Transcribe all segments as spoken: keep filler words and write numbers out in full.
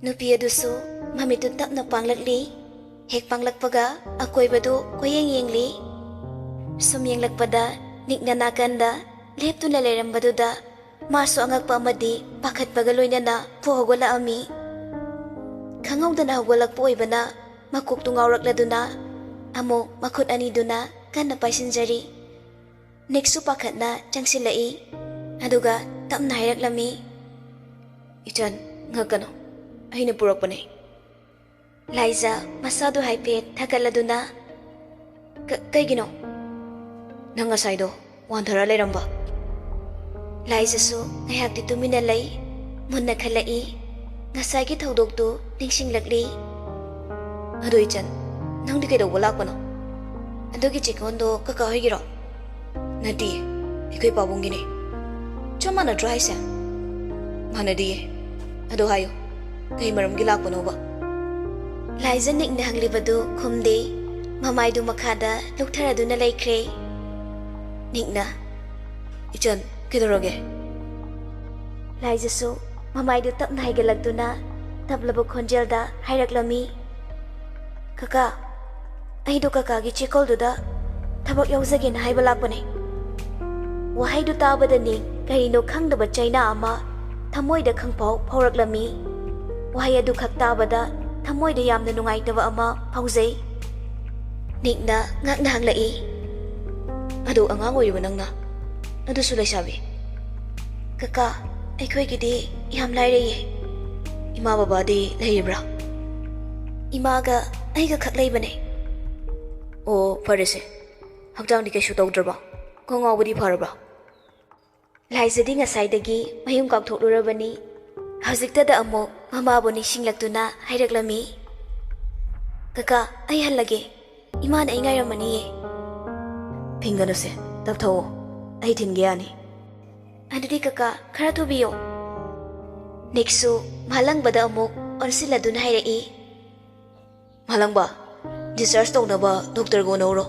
ꯅꯨꯄꯤ ꯑꯗꯨꯁꯨ ꯃꯃꯤꯠꯇꯨ ꯇꯞꯅ ꯄꯥꯡꯂꯛꯂꯤ꯫ ꯍꯦꯛ ꯄꯥꯡꯂꯛꯄꯒ ꯑꯀꯣꯏꯕꯗꯨ ꯀꯣꯏꯌꯦꯡ ꯌꯦꯡꯂꯤ꯫ ꯁꯨꯝ ꯌꯦꯡꯂꯛꯄꯗ ꯅꯤꯛꯅ ꯅꯥꯀꯟꯗ ꯂꯦꯞꯇꯨꯅ ꯂꯩꯔꯝꯕꯗꯨꯗ ꯃꯥꯁꯨ ꯑꯉꯛꯄ ꯑꯃꯗꯤ ꯄꯥꯈꯠꯄꯒ ꯂꯣꯏꯅꯅ ꯐꯨ ꯍꯧꯒꯠꯂꯛꯑꯝꯃꯤ꯫ ꯈꯪꯍꯧꯗꯅ ꯍꯧꯒꯠꯂꯛꯄ ꯑꯣꯏꯕꯅ ꯃꯀꯣꯛꯇꯨ ꯉꯥꯎꯔꯛꯂꯗꯨꯅ ꯑꯃꯨꯛ ꯃꯈꯨꯠ ꯑꯅꯤꯗꯨꯅ ꯀꯟꯅ ꯄꯥꯏꯁꯤꯟꯖꯔꯤ꯫ ꯅꯤꯛꯁꯨ ꯄꯥꯈꯠꯅ ꯆꯪꯁꯤꯜꯂꯛꯏ꯫ ꯑꯗꯨꯒ ꯇꯞꯅ ꯍꯥꯏꯔꯛꯂꯝꯃꯤ, "ꯏꯆꯟ, ꯉꯛꯀꯅꯨ꯫ ꯑꯩꯅ ꯄꯨꯔꯛꯄꯅꯦ꯫" ꯂꯥꯏꯖ ꯃꯁꯥꯗꯨ ꯍꯥꯏꯐꯦꯠ ꯊꯥꯒꯠꯂꯗꯨꯅ, "ꯀ-, ꯀꯩꯒꯤꯅꯣ?" "ꯅꯪ ꯉꯁꯥꯏꯗꯣ ꯋꯥꯟꯊꯔ ꯂꯩꯔꯝꯕ꯫" ꯂꯥꯏꯖꯁꯨ ꯉꯥꯏꯍꯥꯛꯇꯤ ꯇꯨꯃꯤꯟꯅ ꯂꯩ꯫ ꯃꯨꯟꯅ ꯈꯜꯂꯛꯏ꯫ ꯉꯁꯥꯏꯒꯤ ꯊꯧꯗꯣꯛꯇꯨ ꯅꯤꯡꯁꯤꯡꯂꯛꯂꯤ꯫ "ꯑꯗꯨ ꯏꯆꯟ, ꯅꯪꯗꯤ ꯀꯩꯗꯧꯕ ꯂꯥꯛꯄꯅꯣ? ꯑꯗꯨꯒꯤ ꯆꯦꯛꯀꯣꯟꯗꯣ ꯀꯀꯥ ꯍꯣꯏꯒꯤꯔꯣ?" "ꯅꯠꯇꯤꯌꯦ, ꯑꯩꯈꯣꯏ ꯄꯥꯕꯨꯡꯒꯤꯅꯦ꯫" "ꯆꯞ ꯃꯥꯟꯅꯗ꯭ꯔꯣ ꯍꯥꯏꯁꯦ?" "ꯃꯥꯟꯅꯗꯤꯌꯦ꯫ ꯑꯗꯣ ꯍꯥꯏꯌꯨ, ꯀꯩ ꯃꯔꯝꯒꯤ ꯂꯥꯛꯄꯅꯣꯕ?" ꯂꯥꯏꯖ ꯅꯤꯛꯅ ꯍꯪꯂꯤꯕꯗꯨ ꯈꯨꯝꯗꯦ꯫ ꯃꯃꯥꯏꯗꯨ ꯃꯈꯥꯗ ꯂꯨꯛꯊꯔꯗꯨꯅ ꯂꯩꯈ꯭ꯔꯦ꯫ ꯅꯤꯛꯅ, "ꯏꯆꯟ, ꯀꯩꯗꯧꯔꯒꯦ?" ꯂꯥꯏꯖꯁꯨ ꯃꯃꯥꯏꯗꯨ ꯇꯞꯅ ꯍꯥꯏꯒꯠꯂꯛꯇꯨꯅ ꯇꯞꯂꯕ ꯈꯣꯟꯖꯦꯜꯗ ꯍꯥꯏꯔꯛꯂꯝꯃꯤ, "ꯀꯀꯥ, ꯑꯩꯗꯣ ꯀꯀꯥꯒꯤ ꯆꯦꯀꯣꯜꯗꯨꯗ ꯊꯕꯛ ꯌꯥꯎꯖꯒꯦꯅ ꯍꯥꯏꯕ ꯂꯥꯛꯄꯅꯦ꯫" ꯋꯥꯍꯩꯗꯨ ꯇꯥꯕꯗꯅꯤ ꯀꯔꯤꯅꯣ ꯈꯪꯗꯕ ꯆꯩꯅꯥ ꯑꯃ ꯊꯃꯣꯏꯗ ꯈꯪꯐꯥꯎ ꯐꯥꯎꯔꯛꯂꯝꯃꯤ꯫ ꯋꯥꯍꯩ ꯑꯗꯨꯈꯛ ꯇꯥꯕꯗ ꯊꯃꯣꯏꯗ ꯌꯥꯝꯅ ꯅꯨꯡꯉꯥꯏꯇꯕ ꯑꯃ ꯐꯥꯎꯖꯩ꯫ ꯅꯤꯛꯅ ꯉꯛꯅ ꯍꯪꯂꯛꯏ, "ꯑꯗꯨ ꯑꯉꯥꯡ ꯑꯣꯏꯔꯤꯕ ꯅꯪꯅ, ꯑꯗꯨꯁꯨ ꯂꯩꯁꯥꯕꯤ?" "ꯀꯀꯥ, ꯑꯩꯈꯣꯏꯒꯤꯗꯤ ꯌꯥꯝ ꯂꯥꯏꯔꯩꯌꯦ꯫" "ꯏꯃꯥ ꯕꯕꯥꯗꯤ ꯂꯩꯔꯤꯕ꯭ꯔꯥ?" "ꯏꯃꯥꯒ ꯑꯩꯒ ꯈꯛ ꯂꯩꯕꯅꯦ꯫" "ꯑꯣ, ꯐꯔꯦꯁꯦ꯫ ꯍꯛꯆꯥꯡꯗꯤ ꯀꯩꯁꯨ ꯇꯧꯗ꯭ꯔꯕ? ꯀꯣꯛ ꯉꯥꯎꯕꯗꯤ ꯐꯔꯕ꯭ꯔꯥ?" ꯂꯥꯏꯖꯗꯤ ꯉꯁꯥꯏꯗꯒꯤ ꯃꯌꯨꯝ ꯀꯥꯎꯊꯣꯛꯂꯨꯔꯕꯅꯤ꯫ ꯍꯧꯖꯤꯛꯇꯗ ꯑꯃꯨꯛ ꯃꯃꯥꯕꯨ ꯅꯤꯡꯁꯤꯡꯂꯛꯇꯨꯅ ꯍꯥꯏꯔꯛꯂꯝꯃꯤ, "ꯀꯀꯥ, ꯑꯩ ꯍꯜꯂꯒꯦ꯫ ꯏꯃꯥꯅ ꯑꯩ ꯉꯥꯏꯔꯝꯃꯅꯤꯌꯦ꯫" "ꯐꯤꯡꯒꯅꯨꯁꯦ, ꯇꯞꯊꯧꯑꯣ꯫ ꯑꯩ ꯊꯤꯟꯒꯦ ꯌꯥꯅꯤ꯫" "ꯑꯗꯨꯗꯤ ꯀꯀꯥ, ꯈꯔ ꯊꯨꯕꯤꯌꯣ꯫" ꯅꯤꯛꯁꯨ ꯃꯥꯂꯪꯕꯗ ꯑꯃꯨꯛ ꯑꯣꯟꯁꯤꯜꯂꯗꯨꯅ ꯍꯥꯏꯔꯛꯏ, "ꯃꯥꯂꯪꯕ, discharge ꯇꯧꯅꯕ ꯗꯣꯛꯇꯔꯒ ꯎꯅꯧꯔꯣ꯫"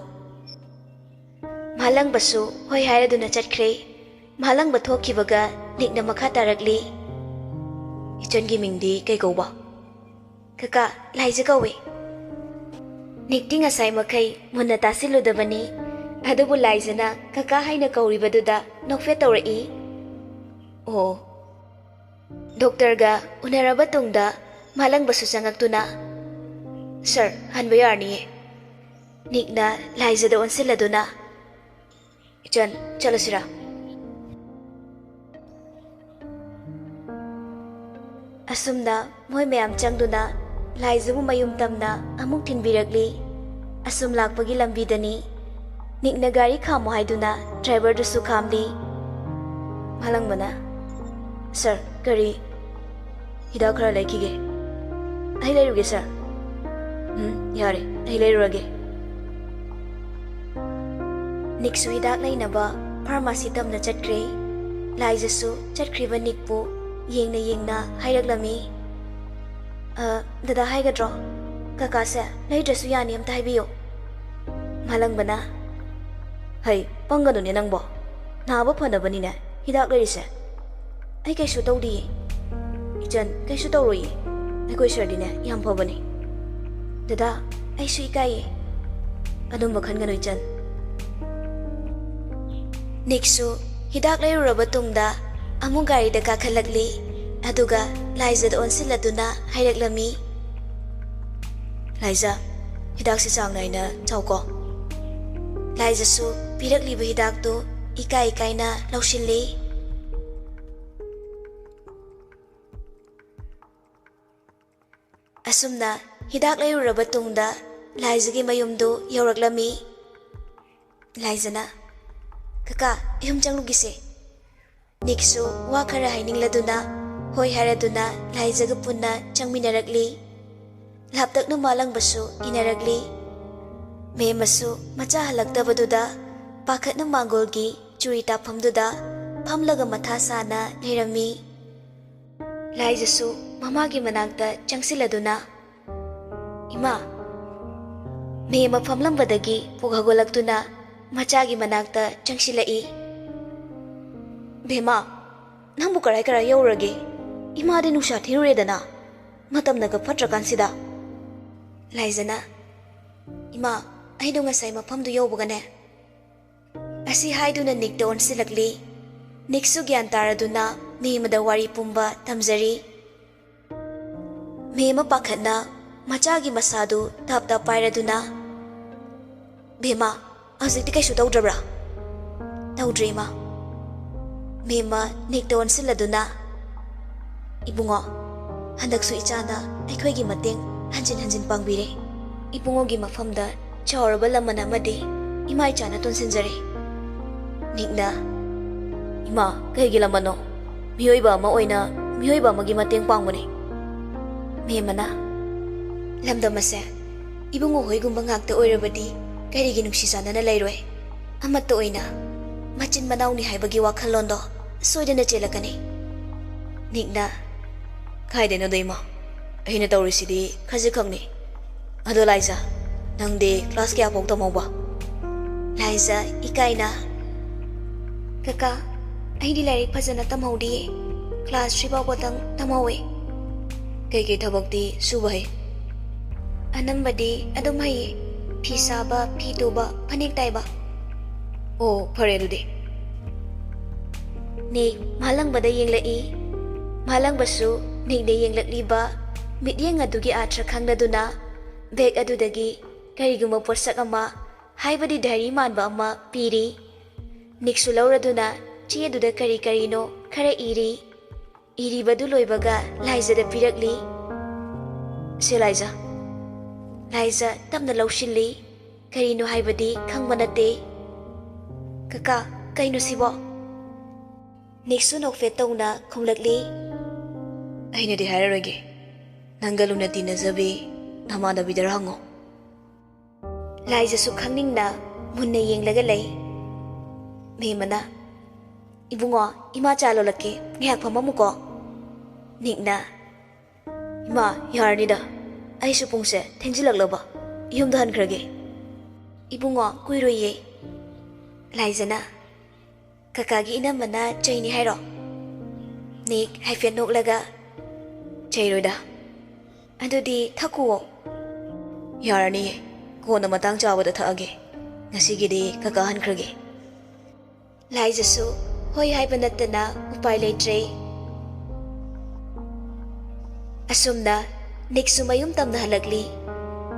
ꯃꯥꯂꯪꯕꯁꯨ ꯍꯣꯏ ꯍꯥꯏꯔꯗꯨꯅ ꯆꯠꯈ꯭ꯔꯦ꯫ ꯃꯥꯂꯪꯕ ꯊꯣꯛꯈꯤꯕꯒ ꯅꯤꯛꯅ ꯃꯈꯥ ꯇꯥꯔꯛꯂꯤ, "ꯏꯆꯟꯒꯤ ꯃꯤꯡꯗꯤ ꯀꯩ ꯀꯧꯕ?" "ꯀꯀꯥ, ꯂꯥꯏꯖ ꯀꯧꯏ꯫" ꯅꯤꯛꯇꯤ ꯉꯁꯥꯏ ꯃꯈꯩ ꯃꯨꯟꯅ ꯇꯥꯁꯤꯜꯂꯨꯗꯕꯅꯤ, ꯑꯗꯨꯕꯨ ꯂꯥꯏꯖꯅ "ꯀꯀꯥ" ꯍꯥꯏꯅ ꯀꯧꯔꯤꯕꯗꯨꯗ ꯅꯣꯛꯐꯦꯠ ꯇꯧꯔꯛꯏ꯫ "ꯑꯣ꯫" ꯗꯣꯛꯇꯔꯒ ꯎꯅꯔꯕ ꯇꯨꯡꯗ ꯃꯥꯂꯪꯕꯁꯨ ꯆꯪꯉꯛꯇꯨꯅ, "ꯁꯥꯔ, ꯍꯟꯕ ꯌꯥꯔꯅꯤꯌꯦ꯫" ꯅꯤꯛꯅ ꯂꯥꯏꯖꯗ ꯑꯣꯟꯁꯤꯜꯂꯗꯨꯅ, "ꯏꯆꯟ, ꯆꯠꯂꯁꯤꯔꯥ?" ꯑꯁꯨꯝꯅ ꯃꯣꯏ ꯃꯌꯥꯝ ꯆꯪꯗꯨꯅ ꯂꯥꯏꯖꯕꯨ ꯃꯌꯨꯝ ꯇꯝꯅ ꯑꯃꯨꯛ ꯊꯤꯟꯕꯤꯔꯛꯂꯤ꯫ ꯑꯁꯨꯝ ꯂꯥꯛꯄꯒꯤ ꯂꯝꯕꯤꯗꯅꯤ ꯅꯤꯛꯅ ꯒꯥꯔꯤ ꯈꯥꯝꯃꯨ ꯍꯥꯏꯗꯨꯅ ꯗ꯭ꯔꯥꯏꯚꯔꯗꯨꯁꯨ ꯈꯥꯝꯂꯤ꯫ ꯃꯥꯂꯪꯕꯅ, "ꯁꯥꯔ, ꯀꯔꯤ?" "ꯍꯤꯗꯥꯛ ꯈꯔ ꯂꯩꯈꯤꯒꯦ꯫" "ꯑꯩ ꯂꯩꯔꯨꯒꯦ, ꯁꯥꯔ꯫" "ꯎꯝ, ꯌꯥꯔꯦ, ꯑꯩ ꯂꯩꯔꯨꯔꯒꯦ꯫" ꯅꯤꯛꯁꯨ ꯍꯤꯗꯥꯛ ꯂꯩꯅꯕ ꯐꯥꯔꯃꯥꯁꯤ ꯇꯝꯅ ꯆꯠꯈ꯭ꯔꯦ꯫ ꯂꯥꯏꯖꯁꯨ ꯆꯠꯈ꯭ꯔꯤꯕ ꯅꯤꯛꯄꯨ ꯌꯦꯡꯅ ꯌꯦꯡꯅ ꯍꯥꯏꯔꯛꯂꯝꯃꯤ, "ꯑ, ꯗꯗꯥ ꯍꯥꯏꯒꯗ꯭ꯔꯣ? ꯀꯀꯥꯁꯦ ꯂꯩꯗ꯭ꯔꯁꯨ ꯌꯥꯅꯤ, ꯑꯝꯇ ꯍꯥꯏꯕꯤꯌꯨ꯫" ꯃꯥꯂꯪꯕꯅ, "ꯍꯩ, ꯄꯪꯒꯅꯨꯅꯦ ꯅꯪꯕꯣ꯫ ꯅꯥꯕ ꯐꯅꯕꯅꯤꯅꯦ ꯍꯤꯗꯥꯛ ꯂꯩꯔꯤꯁꯦ꯫" "ꯑꯩ ꯀꯩꯁꯨ ꯇꯧꯗꯤꯌꯦ꯫" "ꯏꯆꯟ, ꯀꯩꯁꯨ ꯇꯧꯔꯣꯏꯌꯦ꯫ ꯑꯩꯈꯣꯏ ꯁꯥꯔꯗꯤꯅꯦ ꯌꯥꯝ ꯐꯕꯅꯦ꯫" "ꯗꯗꯥ, ꯑꯩꯁꯨ ꯏꯀꯥꯏꯌꯦ꯫" "ꯑꯗꯨꯝꯕ ꯈꯟꯒꯅꯨ, ꯏꯆꯟ꯫" ꯅꯤꯛꯁꯨ ꯍꯤꯗꯥꯛ ꯂꯩꯔꯨꯔꯕ ꯇꯨꯡꯗ ꯑꯃꯨꯛ ꯒꯥꯔꯤꯗ ꯀꯥꯈꯠꯂꯛꯂꯤ꯫ ꯑꯗꯨꯒ ꯂꯥꯏꯖꯗ ꯑꯣꯟꯁꯤꯜꯂꯗꯨꯅ ꯍꯥꯏꯔꯛꯂꯝꯃꯤ, "ꯂꯥꯏꯖ, ꯍꯤꯗꯥꯛꯁꯤ ꯆꯥꯡ ꯅꯥꯏꯅ ꯆꯥꯎꯀꯣ꯫" ꯂꯥꯏꯖꯁꯨ ꯄꯤꯔꯛꯂꯤꯕ ꯍꯤꯗꯥꯛꯇꯨ ꯏꯀꯥꯏ ꯏꯀꯥꯏꯅ ꯂꯧꯁꯤꯜꯂꯤ꯫ ꯑꯁꯨꯝꯅ ꯍꯤꯗꯥꯛ ꯂꯩꯔꯨꯔꯕ ꯇꯨꯡꯗ ꯂꯥꯏꯖꯒꯤ ꯃꯌꯨꯝꯗꯨ ꯌꯧꯔꯛꯂꯝꯃꯤ꯫ ꯂꯥꯏꯖꯅ, "ꯀꯀꯥ, ꯌꯨꯝ ꯆꯪꯂꯨꯒꯤꯁꯦ꯫" ꯅꯤꯛꯁꯨ ꯋꯥ ꯈꯔ ꯍꯥꯏꯅꯤꯡꯂꯗꯨꯅ ꯍꯣꯏ ꯍꯥꯏꯔꯗꯨꯅ ꯂꯥꯏꯖꯒ ꯄꯨꯟꯅ ꯆꯪꯃꯤꯟꯅꯔꯛꯂꯤ꯫ ꯂꯥꯞꯇꯛꯅ ꯃꯥꯂꯪꯕꯁꯨ ꯏꯟꯅꯔꯛꯂꯤ꯫ ꯃꯦꯝꯃꯁꯨ ꯃꯆꯥ ꯍꯜꯂꯛꯇꯕꯗꯨꯗ ꯄꯥꯈꯠꯅ ꯃꯥꯡꯒꯣꯜꯒꯤ ꯆꯨꯔꯤ ꯇꯥꯐꯝꯗꯨꯗ ꯐꯝꯂꯒ ꯃꯊꯥ ꯁꯥꯅ ꯂꯩꯔꯝꯃꯤ꯫ ꯂꯥꯏꯖꯁꯨ ꯃꯃꯥꯒꯤ ꯃꯅꯥꯛꯇ ꯆꯪꯁꯤꯜꯂꯗꯨꯅ, "ꯏꯃꯥ!" ꯃꯦꯝꯃ ꯐꯝꯂꯝꯕꯗꯒꯤ ꯄꯨꯛ ꯍꯧꯒꯠꯂꯛꯇꯨꯅ ꯃꯆꯥꯒꯤ ꯃꯅꯥꯛꯇ ꯆꯪꯁꯤꯜꯂꯛꯏ꯫ "ꯕꯦꯝꯃ, ꯅꯪꯕꯨ ꯀꯔꯥꯏ ꯀꯔꯥꯏ ꯌꯧꯔꯒꯦ? ꯏꯃꯥꯗꯤ ꯅꯨꯡꯁꯥ ꯊꯤꯔꯨꯔꯦꯗꯅ꯫ ꯃꯇꯝꯅꯒ ꯐꯠꯇ꯭ꯔꯀꯥꯟꯁꯤꯗ꯫ ꯂꯥꯏꯖꯅ, "ꯏꯃꯥ, ꯑꯩꯗꯣ ꯉꯁꯥꯏ ꯃꯐꯝꯗꯨ ꯌꯧꯕꯒꯅꯦ," ꯑꯁꯤ ꯍꯥꯏꯗꯨꯅ ꯅꯤꯛꯇ ꯑꯣꯟꯁꯤꯜꯂꯛꯂꯤ꯫ ꯅꯤꯛꯁꯨ ꯒ꯭ꯌꯥꯟ ꯇꯥꯔꯗꯨꯅ ꯃꯦꯃꯗ ꯋꯥꯔꯤ ꯄꯨꯝꯕ ꯇꯝꯖꯔꯤ꯫ ꯃꯦꯃ ꯄꯥꯈꯠꯅ ꯃꯆꯥꯒꯤ ꯃꯁꯥꯗꯨ ꯇꯞ ꯇꯞ ꯄꯥꯏꯔꯗꯨꯅ, "ꯕꯦꯝꯃ, ꯍꯧꯖꯤꯛꯇꯤ ꯀꯩꯁꯨ ꯇꯧꯗ꯭ꯔꯕ꯭ꯔꯥ?" "ꯇꯧꯗ꯭ꯔꯦ, ꯏꯃꯥ꯫" ꯃꯦꯝꯃ ꯅꯤꯛꯇ ꯑꯣꯟꯁꯤꯜꯂꯗꯨꯅ, "ꯏꯕꯨꯡꯉꯣ, ꯍꯟꯗꯛꯁꯨ ꯏꯆꯥꯅ ꯑꯩꯈꯣꯏꯒꯤ ꯃꯇꯦꯡ ꯍꯟꯖꯤꯟ ꯍꯟꯖꯤꯟ ꯄꯥꯡꯕꯤꯔꯦ꯫ ꯏꯕꯨꯡꯉꯣꯒꯤ ꯃꯐꯝꯗ ꯆꯥꯎꯔꯕ ꯂꯃꯟ ꯑꯃꯗꯤ ꯏꯃꯥ ꯏꯆꯥꯅ ꯇꯣꯟꯁꯤꯟꯖꯔꯦ꯫" ꯅꯤꯛꯅ, "ꯏꯃꯥ, ꯀꯩꯒꯤ ꯂꯃꯟꯅꯣ? ꯃꯤꯑꯣꯏꯕ ꯑꯃ ꯑꯣꯏꯅ ꯃꯤꯑꯣꯏꯕ ꯑꯃꯒꯤ ꯃꯇꯦꯡ ꯄꯥꯡꯕꯅꯤ꯫" ꯃꯦꯝꯃꯅ, "ꯂꯝꯗꯝ ꯑꯁꯦ ꯏꯕꯨꯡꯉꯣ ꯍꯣꯏꯒꯨꯝꯕ ꯉꯥꯛꯇ ꯑꯣꯏꯔꯕꯗꯤ ꯀꯔꯤꯒꯤ ꯅꯨꯡꯁꯤ ꯆꯥꯟꯅꯅ ꯂꯩꯔꯣꯏ? ꯑꯃꯠꯇ ꯑꯣꯏꯅ ꯃꯆꯤꯟ ꯃꯅꯥꯎꯅꯤ ꯍꯥꯏꯕꯒꯤ ꯋꯥꯈꯜꯂꯣꯟꯗꯣ ꯁꯣꯏꯗꯅ ꯆꯦꯜꯂꯛꯀꯅꯤ꯫" ꯅꯤꯛꯅ, "ꯀꯥꯏꯗꯩꯅꯣꯗ ꯏꯃꯥ, ꯑꯩꯅ ꯇꯧꯔꯤꯁꯤꯗꯤ ꯈꯖꯤꯛꯈꯛꯅꯤ꯫ ꯑꯗꯣ ꯂꯥꯏꯖ, ꯅꯪꯗꯤ ꯀ꯭ꯂꯥꯁ ꯀꯌꯥ ꯐꯥꯎ ꯇꯝꯍꯧꯕ?" ꯂꯥꯏꯖ ꯏꯀꯥꯏꯅ, "ꯀꯀꯥ, ꯑꯩꯗꯤ ꯂꯥꯏꯔꯤꯛ ꯐꯖꯅ ꯇꯝꯍꯧꯗꯤꯌꯦ꯫ Class three ꯐꯥꯎꯕꯇꯪ ꯇꯝꯍꯧꯋꯦ꯫" "ꯀꯩꯀꯩ ꯊꯕꯛꯇꯤ ꯁꯨꯕ ꯍꯩ?" "ꯑꯅꯝꯕꯗꯤ ꯑꯗꯨꯝ ꯍꯩꯌꯦ꯫ ꯐꯤ ꯁꯥꯕ, ꯐꯤ ꯇꯨꯕ, ꯐꯅꯦꯛ ꯇꯥꯏꯕ꯫" "ꯑꯣ, ꯐꯔꯦ ꯑꯗꯨꯗꯤ꯫" ꯅꯤꯛ ꯃꯥꯂꯪꯕꯗ ꯌꯦꯡꯂꯛꯏ꯫ ꯃꯥꯂꯪꯕꯁꯨ ꯅꯤꯛꯅ ꯌꯦꯡꯂꯛꯂꯤꯕ ꯃꯤꯠꯌꯦꯡ ꯑꯗꯨꯒꯤ ꯑꯥꯔꯊ ꯈꯪꯂꯗꯨꯅ ꯕꯦꯒ ꯑꯗꯨꯗꯒꯤ ꯀꯔꯤꯒꯨꯝꯕ ꯄꯣꯠꯁꯛ ꯑꯃ, ꯍꯥꯏꯕꯗꯤ ꯗꯥꯏꯔꯤ ꯃꯥꯟꯕ ꯑꯃ ꯄꯤꯔꯤ꯫ ꯅꯤꯛꯁꯨ ꯂꯧꯔꯗꯨꯅ ꯆꯦ ꯑꯗꯨꯗ ꯀꯔꯤ ꯀꯔꯤꯅꯣ ꯈꯔ ꯏꯔꯤ꯫ ꯏꯔꯤꯕꯗꯨ ꯂꯣꯏꯕꯒ ꯂꯥꯏꯖꯗ ꯄꯤꯔꯛꯂꯤ꯫ "ꯁꯦ ꯂꯥꯏꯖ꯫" ꯂꯥꯏꯖ ꯇꯞꯅ ꯂꯧꯁꯤꯜꯂꯤ꯫ ꯀꯔꯤꯅꯣ ꯍꯥꯏꯕꯗꯤ ꯈꯪꯕ ꯅꯠꯇꯦ꯫ "ꯀꯀꯥ, ꯀꯩꯅꯣ ꯁꯤꯕꯣ?" ꯅꯤꯛꯁꯨ ꯅꯣꯛꯐꯦꯠ ꯇꯧꯅ ꯈꯨꯝꯂꯛꯂꯤ꯫ "ꯑꯩꯅꯗꯤ ꯍꯥꯏꯔꯔꯣꯏꯒꯦ꯫ ꯅꯪꯒ ꯂꯨꯅ ꯇꯤꯟꯅꯖꯕꯤ ꯅꯃꯥꯟꯅꯕꯤꯗꯔ ꯍꯪꯉꯣ꯫" ꯂꯥꯏꯖꯁꯨ ꯈꯪꯅꯤꯡꯅ ꯃꯨꯟꯅ ꯌꯦꯡꯂꯒ ꯂꯩ꯫ ꯃꯦꯝꯃꯅ, "ꯏꯕꯨꯡꯉꯣ, ꯏꯃꯥ ꯆꯥ ꯂꯣꯜꯂꯛꯀꯦ, ꯉꯥꯏꯍꯥꯛ ꯐꯝꯃꯝꯃꯨꯀꯣ꯫" ꯅꯤꯛꯅ, "ꯏꯃꯥ, ꯌꯥꯔꯅꯤꯗ, ꯑꯩꯁꯨ ꯄꯨꯡꯁꯦ ꯊꯦꯡꯖꯤꯜꯂꯛꯂꯕ, ꯌꯨꯝꯗ ꯍꯟꯈ꯭ꯔꯒꯦ꯫" "ꯏꯕꯨꯡꯉꯣ, ꯀꯨꯏꯔꯣꯏꯌꯦ꯫" ꯂꯥꯏꯖꯅ, "ꯀꯀꯥꯒꯤ ꯏꯅꯝꯃꯅ ꯆꯩꯅꯤ ꯍꯥꯏꯔꯣ?" ꯅꯤꯛ ꯍꯥꯏꯐꯦꯠ ꯅꯣꯛꯂꯒ, "ꯆꯩꯔꯣꯏꯗ, ꯑꯗꯨꯗꯤ ꯊꯛꯀꯨꯋꯣ꯫ ꯌꯥꯔꯅꯤꯌꯦ, ꯀꯣꯟꯅ ꯃꯇꯥꯡ ꯆꯥꯕꯗ ꯊꯛꯑꯒꯦ꯫ ꯉꯁꯤꯒꯤꯗꯤ ꯀꯀꯥ ꯍꯟꯈ꯭ꯔꯒꯦ꯫ ꯂꯥꯏꯖꯁꯨ ꯍꯣꯏ ꯍꯥꯏꯕ ꯅꯠꯇꯅ ꯎꯄꯥꯏ ꯂꯩꯇ꯭ꯔꯦ꯫ ꯑꯁꯨꯝꯅ ꯅꯤꯛꯁꯨ ꯃꯌꯨꯝ ꯇꯝꯅ ꯍꯜꯂꯛꯂꯤ꯫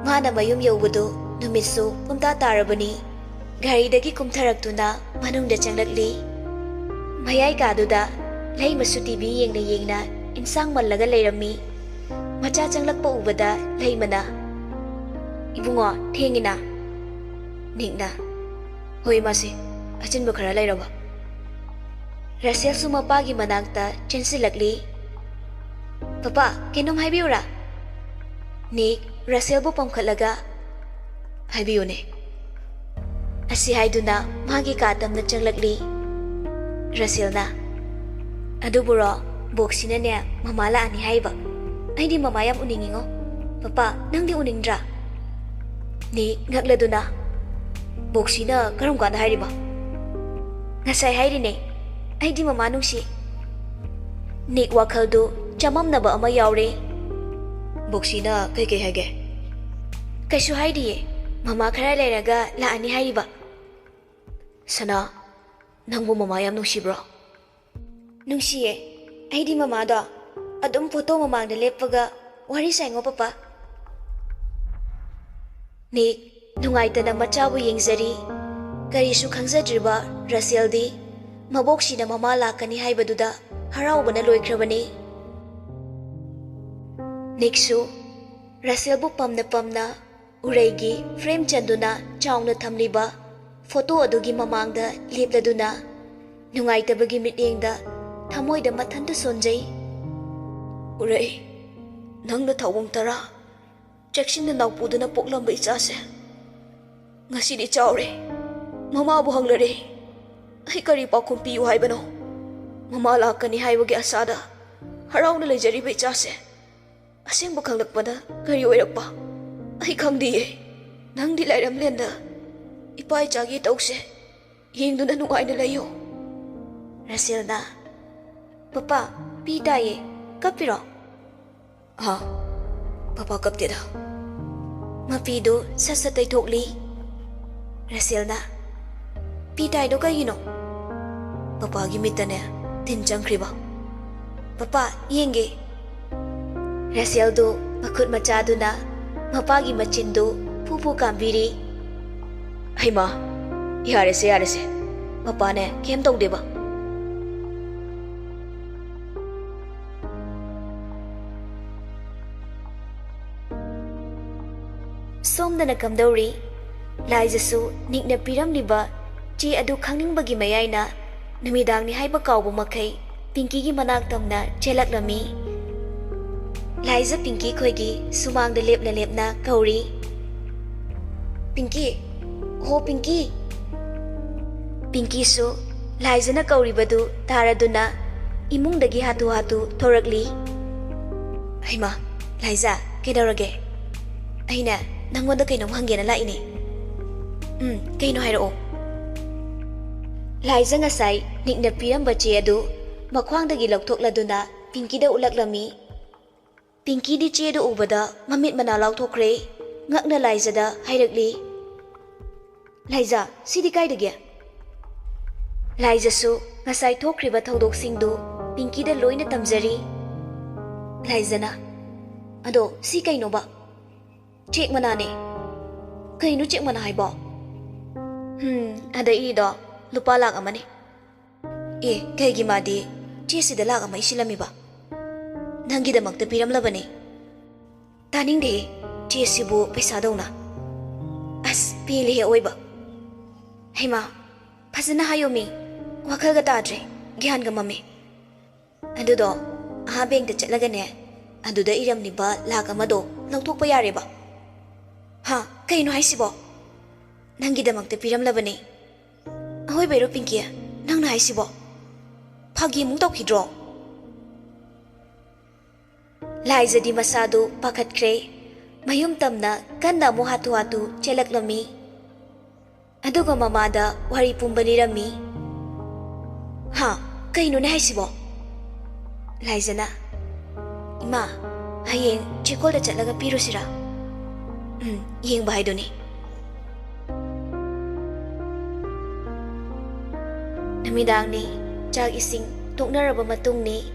ꯃꯥꯅ ꯃꯌꯨꯝ ꯌꯧꯕꯗꯨ ꯅꯨꯃꯤꯠꯁꯨ ꯄꯨꯝꯇꯥ ꯇꯥꯔꯕꯅꯤ꯫ ꯒꯥꯔꯤꯗꯒꯤ ꯀꯨꯝꯊꯔꯛꯇꯨꯅ ꯃꯅꯨꯡꯗ ꯆꯪꯂꯛꯂꯤ꯫ ꯃꯌꯥꯏ ꯀꯥꯗꯨꯗ ꯂꯩꯃꯁꯨ ꯇꯤ ꯚꯤ ꯌꯦꯡꯅ ꯌꯦꯡꯅ ꯏꯟꯁꯥꯡ ꯃꯜꯂꯒ ꯂꯩꯔꯝꯃꯤ꯫ ꯃꯆꯥ ꯆꯪꯂꯛꯄ ꯎꯕꯗ ꯂꯩꯃꯅ, "ꯏꯕꯨꯡꯉꯣ, ꯊꯦꯡꯉꯤꯅ?" ꯅꯤꯛꯅ, "ꯍꯣꯏ, ꯏꯃꯥꯁꯤ, ꯑꯆꯤꯟꯕ ꯈꯔ ꯂꯩꯔꯕ?" ꯔꯁꯦꯜꯁꯨ ꯃꯄꯥꯒꯤ ꯃꯅꯥꯛꯇ ꯆꯦꯟꯁꯤꯜꯂꯛꯂꯤ꯫ "ꯄꯄꯥ, ꯀꯩꯅꯣꯝ ꯍꯥꯏꯕꯤꯌꯨꯔꯥ?" ꯅꯤꯛ ꯔꯁꯦꯜꯕꯨ ꯄꯝꯈꯠꯂꯒ, "ꯍꯥꯏꯕꯤꯌꯨꯅꯦ?" ꯑꯁꯤ ꯍꯥꯏꯗꯨꯅ ꯃꯥꯒꯤ ꯀꯥ ꯇꯝꯅ ꯆꯪꯂꯛꯂꯤ꯫ ꯔꯁꯦꯜꯅ, "ꯑꯗꯨꯕꯨꯔꯣ, ꯕꯣꯛꯁꯤꯅꯅꯦ ꯃꯃꯥ ꯂꯥꯛꯑꯅꯤ ꯍꯥꯏꯕ꯫ ꯑꯩꯗꯤ ꯃꯃꯥ ꯌꯥꯝ ꯎꯅꯤꯡꯉꯤꯉꯣ꯫ ꯄꯄꯥ, ꯅꯪꯗꯤ ꯎꯅꯤꯡꯗ꯭ꯔꯥ?" ꯅꯤꯛ ꯉꯛꯂꯗꯨꯅ, "ꯕꯣꯛꯁꯤꯅ ꯀꯔꯝ ꯀꯥꯟꯗ ꯍꯥꯏꯔꯤꯕ?" "ꯉꯁꯥꯏ ꯍꯥꯏꯔꯤꯅꯦ, ꯑꯩꯗꯤ ꯃꯃꯥ ꯅꯨꯡꯁꯤ꯫" ꯅꯤꯛ ꯋꯥꯈꯜꯗꯨ ꯆꯃꯝꯅꯕ ꯑꯃ ꯌꯥꯎꯔꯦ꯫ "ꯕꯣꯛꯁꯤꯅ ꯀꯩꯀꯩ ꯍꯥꯏꯒꯦ?" "ꯀꯩꯁꯨ ꯍꯥꯏꯗꯤꯌꯦ, ꯃꯃꯥ ꯈꯔ ꯂꯩꯔꯒ ꯂꯥꯛꯑꯅꯤ ꯍꯥꯏꯔꯤꯕ꯫" "ꯁꯅꯥ, ꯅꯪꯕꯨ ꯃꯃꯥ ꯌꯥꯝ ꯅꯨꯡꯁꯤꯕ꯭ꯔꯣ?" "ꯅꯨꯡꯁꯤꯌꯦ, ꯑꯩꯗꯤ ꯃꯃꯥꯗꯣ ꯑꯗꯨꯝ ꯐꯣꯇꯣ ꯃꯃꯥꯡꯗ ꯂꯦꯞꯄꯒ ꯋꯥꯔꯤ ꯁꯥꯏꯉꯣ ꯄꯄꯥ꯫" ꯅꯤꯛ ꯅꯨꯡꯉꯥꯏꯇꯅ ꯃꯆꯥꯕꯨ ꯌꯦꯡꯖꯔꯤ꯫ ꯀꯔꯤꯁꯨ ꯈꯪꯖꯗ꯭ꯔꯤꯕ ꯔꯁꯦꯜꯗꯤ ꯃꯕꯣꯛꯁꯤꯅ ꯃꯃꯥ ꯂꯥꯛꯀꯅꯤ ꯍꯥꯏꯕꯗꯨꯗ ꯍꯔꯥꯎꯕꯅ ꯂꯣꯏꯈ꯭ꯔꯕꯅꯤ꯫ ꯅꯤꯛꯁꯨ ꯔꯁꯦꯜꯕꯨ ꯄꯝꯅ ꯄꯝꯅ ꯎꯔꯩꯒꯤ ꯐ꯭ꯔꯦꯝ ꯆꯟꯗꯨꯅ ꯆꯥꯎꯅ ꯊꯝꯂꯤꯕ ꯐꯣꯇꯣ ꯑꯗꯨꯒꯤ ꯃꯃꯥꯡꯗ ꯂꯦꯞꯂꯗꯨꯅ ꯅꯨꯡꯉꯥꯏꯇꯕꯒꯤ ꯃꯤꯠꯌꯦꯡꯗ ꯊꯃꯣꯏꯗ ꯃꯊꯟꯇ ꯁꯣꯟꯖꯩ꯫ "ꯎꯔꯩ, ꯅꯪꯅ ꯊꯧꯑꯣꯡ ꯇꯔꯥ ꯆꯦꯛꯁꯤꯟꯅ ꯅꯥꯎꯄꯨꯗꯨꯅ ꯄꯣꯛꯂꯝꯕ ꯏꯆꯥꯁꯦ ꯉꯁꯤꯗꯤ ꯆꯥꯎꯔꯦ, ꯃꯃꯥꯕꯨ ꯍꯪꯂꯔꯦ꯫ ꯑꯩ ꯀꯔꯤ ꯄꯥꯎꯈꯨꯝ ꯄꯤꯌꯨ ꯍꯥꯏꯕꯅꯣ? ꯃꯃꯥ ꯂꯥꯛꯀꯅꯤ ꯍꯥꯏꯕꯒꯤ ꯑꯁꯥꯗ ꯍꯔꯥꯎꯅ ꯂꯩꯖꯔꯤꯕ ꯏꯆꯥꯁꯦ ꯑꯁꯦꯡꯕ ꯈꯪꯂꯛꯄꯅ ꯀꯔꯤ ꯑꯣꯏꯔꯛꯄ? ꯑꯩ ꯈꯪꯗꯤꯌꯦ꯫ ꯅꯪꯗꯤ ꯂꯥꯏꯔꯝꯂꯦꯟꯗ ꯏꯄꯥ ꯏꯆꯥꯒꯤ ꯇꯧꯁꯦ ꯌꯦꯡꯗꯨꯅ ꯅꯨꯡꯉꯥꯏꯅ ꯂꯩꯌꯨ꯫" ꯔꯁꯦꯜꯅ, "ꯄꯄꯥ, ꯄꯤ ꯇꯥꯏꯌꯦ, ꯀꯞꯄꯤꯔꯣ?" "ꯍꯥ?" ꯄꯄꯥ ꯀꯞꯇꯦꯗ꯫ ꯃꯄꯤꯗꯨ ꯁꯠ ꯁꯠ ꯇꯩꯊꯣꯛꯂꯤ꯫ ꯔꯁꯦꯜꯅ, "ꯄꯤ ꯇꯥꯏꯗꯣ ꯀꯩꯒꯤꯅꯣ?" "ꯄꯄꯥꯒꯤ ꯃꯤꯠꯇꯅꯦ ꯇꯤꯟ ꯆꯪꯈ꯭ꯔꯤꯕ꯫ ꯄꯄꯥ, ꯌꯦꯡꯒꯦ꯫" ꯔꯁꯦꯜꯗꯨ ꯃꯈꯨꯠ ꯃꯆꯥꯗꯨꯅ ꯃꯄꯥꯒꯤ ꯃꯆꯤꯟꯗꯨ ꯐꯨ ꯐꯨ ꯀꯥꯝꯕꯤꯔꯤ꯫ "ꯍꯩꯃꯥ, ꯌꯥꯔꯦꯁꯦ, ꯌꯥꯔꯦꯁꯦ꯫ ꯄꯄꯥꯅꯦ ꯀꯩꯝ ꯇꯧꯗꯦꯕ꯫" ꯁꯣꯝꯗꯅ ꯀꯝꯗꯧꯔꯤ? ꯂꯥꯏꯖꯁꯨ ꯅꯤꯛꯅ ꯄꯤꯔꯝꯂꯤꯕ ꯆꯦ ꯑꯗꯨ ꯈꯪꯅꯤꯡꯕꯒꯤ ꯃꯌꯥꯏꯅ ꯅꯨꯃꯤꯗꯥꯡꯅꯤ ꯍꯥꯏꯕ ꯀꯥꯎꯕ ꯃꯈꯩ ꯄꯤꯡꯀꯤꯒꯤ ꯃꯅꯥꯛ ꯇꯝꯅ ꯆꯦꯜꯂꯛꯂꯝꯃꯤ꯫ ꯂꯥꯏꯖ ꯄꯤꯡꯀꯤ ꯈꯣꯏꯒꯤ ꯁꯨꯃꯥꯡꯗ ꯂꯦꯞꯅ ꯂꯦꯞꯅ ꯀꯧꯔꯤ, "ꯄꯤꯡꯀꯤ! ꯍꯣ ꯄꯤꯡꯀꯤ!" ꯄꯤꯡꯀꯤꯁꯨ ꯂꯥꯏꯖꯅ ꯀꯧꯔꯤꯕꯗꯨ ꯇꯥꯔꯗꯨꯅ ꯏꯃꯨꯡꯗꯒꯤ ꯍꯥꯊꯨ ꯍꯥꯊꯨ ꯊꯣꯔꯛꯂꯤ꯫ "ꯍꯩꯃꯥ, ꯂꯥꯏꯖ, ꯀꯩꯗꯧꯔꯒꯦ?" "ꯑꯩꯅ ꯅꯪꯉꯣꯟꯗ ꯀꯩꯅꯣꯝ ꯍꯪꯒꯦꯅ ꯂꯥꯛꯏꯅꯦ꯫" "ꯎꯝ, ꯀꯩꯅꯣ ꯍꯥꯏꯔꯛꯑꯣ꯫" ꯂꯥꯏꯖ ꯉꯁꯥꯏ ꯅꯤꯛꯅ ꯄꯤꯔꯝꯕ ꯆꯦ ꯑꯗꯨ ꯃꯈ꯭ꯋꯥꯡꯗꯒꯤ ꯂꯧꯊꯣꯛꯂꯗꯨꯅ ꯄꯤꯡꯀꯤꯗ ꯎꯠꯂꯛꯂꯝꯃꯤ꯫ ꯄꯤꯡꯀꯤꯗꯤ ꯆꯦꯗꯨ ꯎꯕꯗ ꯃꯃꯤꯠ ꯃꯅꯥ ꯂꯥꯎꯊꯣꯛꯈ꯭ꯔꯦ꯫ ꯉꯛꯅ ꯂꯥꯏꯖꯗ ꯍꯥꯏꯔꯛꯂꯤ, "ꯂꯥꯏꯖ, ꯁꯤꯗꯤ ꯀꯥꯏꯗꯒꯤ?" ꯂꯥꯏꯖꯁꯨ ꯉꯁꯥꯏ ꯊꯣꯛꯈ꯭ꯔꯤꯕ ꯊꯧꯗꯣꯛꯁꯤꯡꯗꯨ ꯄꯤꯡꯀꯤꯗ ꯂꯣꯏꯅ ꯇꯝꯖꯔꯤ꯫ ꯂꯥꯏꯖꯅ, "ꯑꯗꯣ ꯁꯤ ꯀꯩꯅꯣꯕ?" "ꯆꯦꯛ ꯃꯅꯥꯅꯦ꯫" "ꯀꯩꯅꯣ ꯆꯦꯛ ꯃꯅꯥ ꯍꯥꯏꯕꯣ?" "ꯍꯝ, ꯑꯗ ꯏꯔꯤꯗꯣ ꯂꯨꯄꯥ ꯂꯥꯛ ꯑꯃꯅꯦ꯫" "ꯑꯦ, ꯀꯩꯒꯤ ꯃꯥꯗꯤ ꯆꯦꯁꯤꯗ ꯂꯥꯛ ꯑꯃ ꯏꯁꯤꯜꯂꯝꯃꯤꯕ?" "ꯅꯪꯒꯤꯗꯃꯛꯇ ꯄꯤꯔꯝꯂꯕꯅꯦ꯫" "ꯇꯥꯅꯤꯡꯗꯦꯍꯦ, ꯆꯦꯁꯤꯕꯨ ꯄꯩꯁꯥꯗꯧꯅ꯫" "ꯑꯁ, ꯄꯦꯜꯂꯦꯍꯦ ꯑꯑꯣꯏꯕ꯫" "ꯍꯩꯃꯥ, ꯐꯖꯅ ꯍꯥꯏꯌꯣꯃꯤ, ꯋꯥꯈꯜꯒ ꯇꯥꯗ꯭ꯔꯦ, ꯒ꯭ꯌꯥꯟꯒ ꯃꯝꯃꯦ꯫ ꯑꯗꯨꯗꯣ, ꯑꯥ ꯕꯦꯡꯛꯇ ꯆꯠꯂꯒꯅꯦ, ꯑꯗꯨꯗ ꯏꯔꯝꯂꯤꯕ ꯂꯥꯛ ꯑꯃꯗꯣ ꯂꯧꯊꯣꯛꯄ ꯌꯥꯔꯦꯕ꯫" "ꯍꯥ, ꯀꯩꯅꯣ ꯍꯥꯏꯁꯤꯕꯣ? ꯅꯪꯒꯤꯗꯃꯛꯇ ꯄꯤꯔꯝꯂꯕꯅꯦ꯫" "ꯑꯑꯣꯏꯕꯩꯔꯣ ꯄꯤꯡꯀꯤ, ꯅꯪꯅ ꯍꯥꯏꯁꯤꯕꯣ? ꯐꯥꯒꯤ ꯑꯃꯨꯛ ꯇꯧꯈꯤꯗ꯭ꯔꯣ?" ꯂꯥꯏꯖꯗꯤ ꯃꯁꯥꯗꯨ ꯄꯥꯈꯠꯈ꯭ꯔꯦ꯫ ꯃꯌꯨꯝ ꯇꯝꯅ ꯀꯟꯅ ꯑꯃꯨꯛ ꯍꯥꯊꯨ ꯍꯥꯊꯨ ꯆꯦꯜꯂꯛꯂꯝꯃꯤ꯫ ꯑꯗꯨꯒ ꯃꯃꯥꯗ ꯋꯥꯔꯤ ꯄꯨꯝꯕ ꯂꯤꯔꯝꯃꯤ꯫ "ꯍꯥ? ꯀꯩꯅꯣꯅꯦ ꯍꯥꯏꯁꯤꯕꯣ?" ꯂꯥꯏꯖꯅ, "ꯏꯃꯥ, ꯍꯌꯦꯡ ꯆꯦꯀꯣꯜꯗ ꯆꯠꯂꯒ ꯄꯤꯔꯨꯁꯤꯔꯥ? ꯎꯝ, ꯌꯦꯡꯕ ꯍꯥꯏꯗꯨꯅꯤ꯫ ꯅꯨꯃꯤꯗꯥꯡꯅꯤ, ꯆꯥꯛ ꯏꯁꯤꯡ ꯇꯣꯛꯅꯔꯕ ꯃꯇꯨꯡꯅꯤ꯫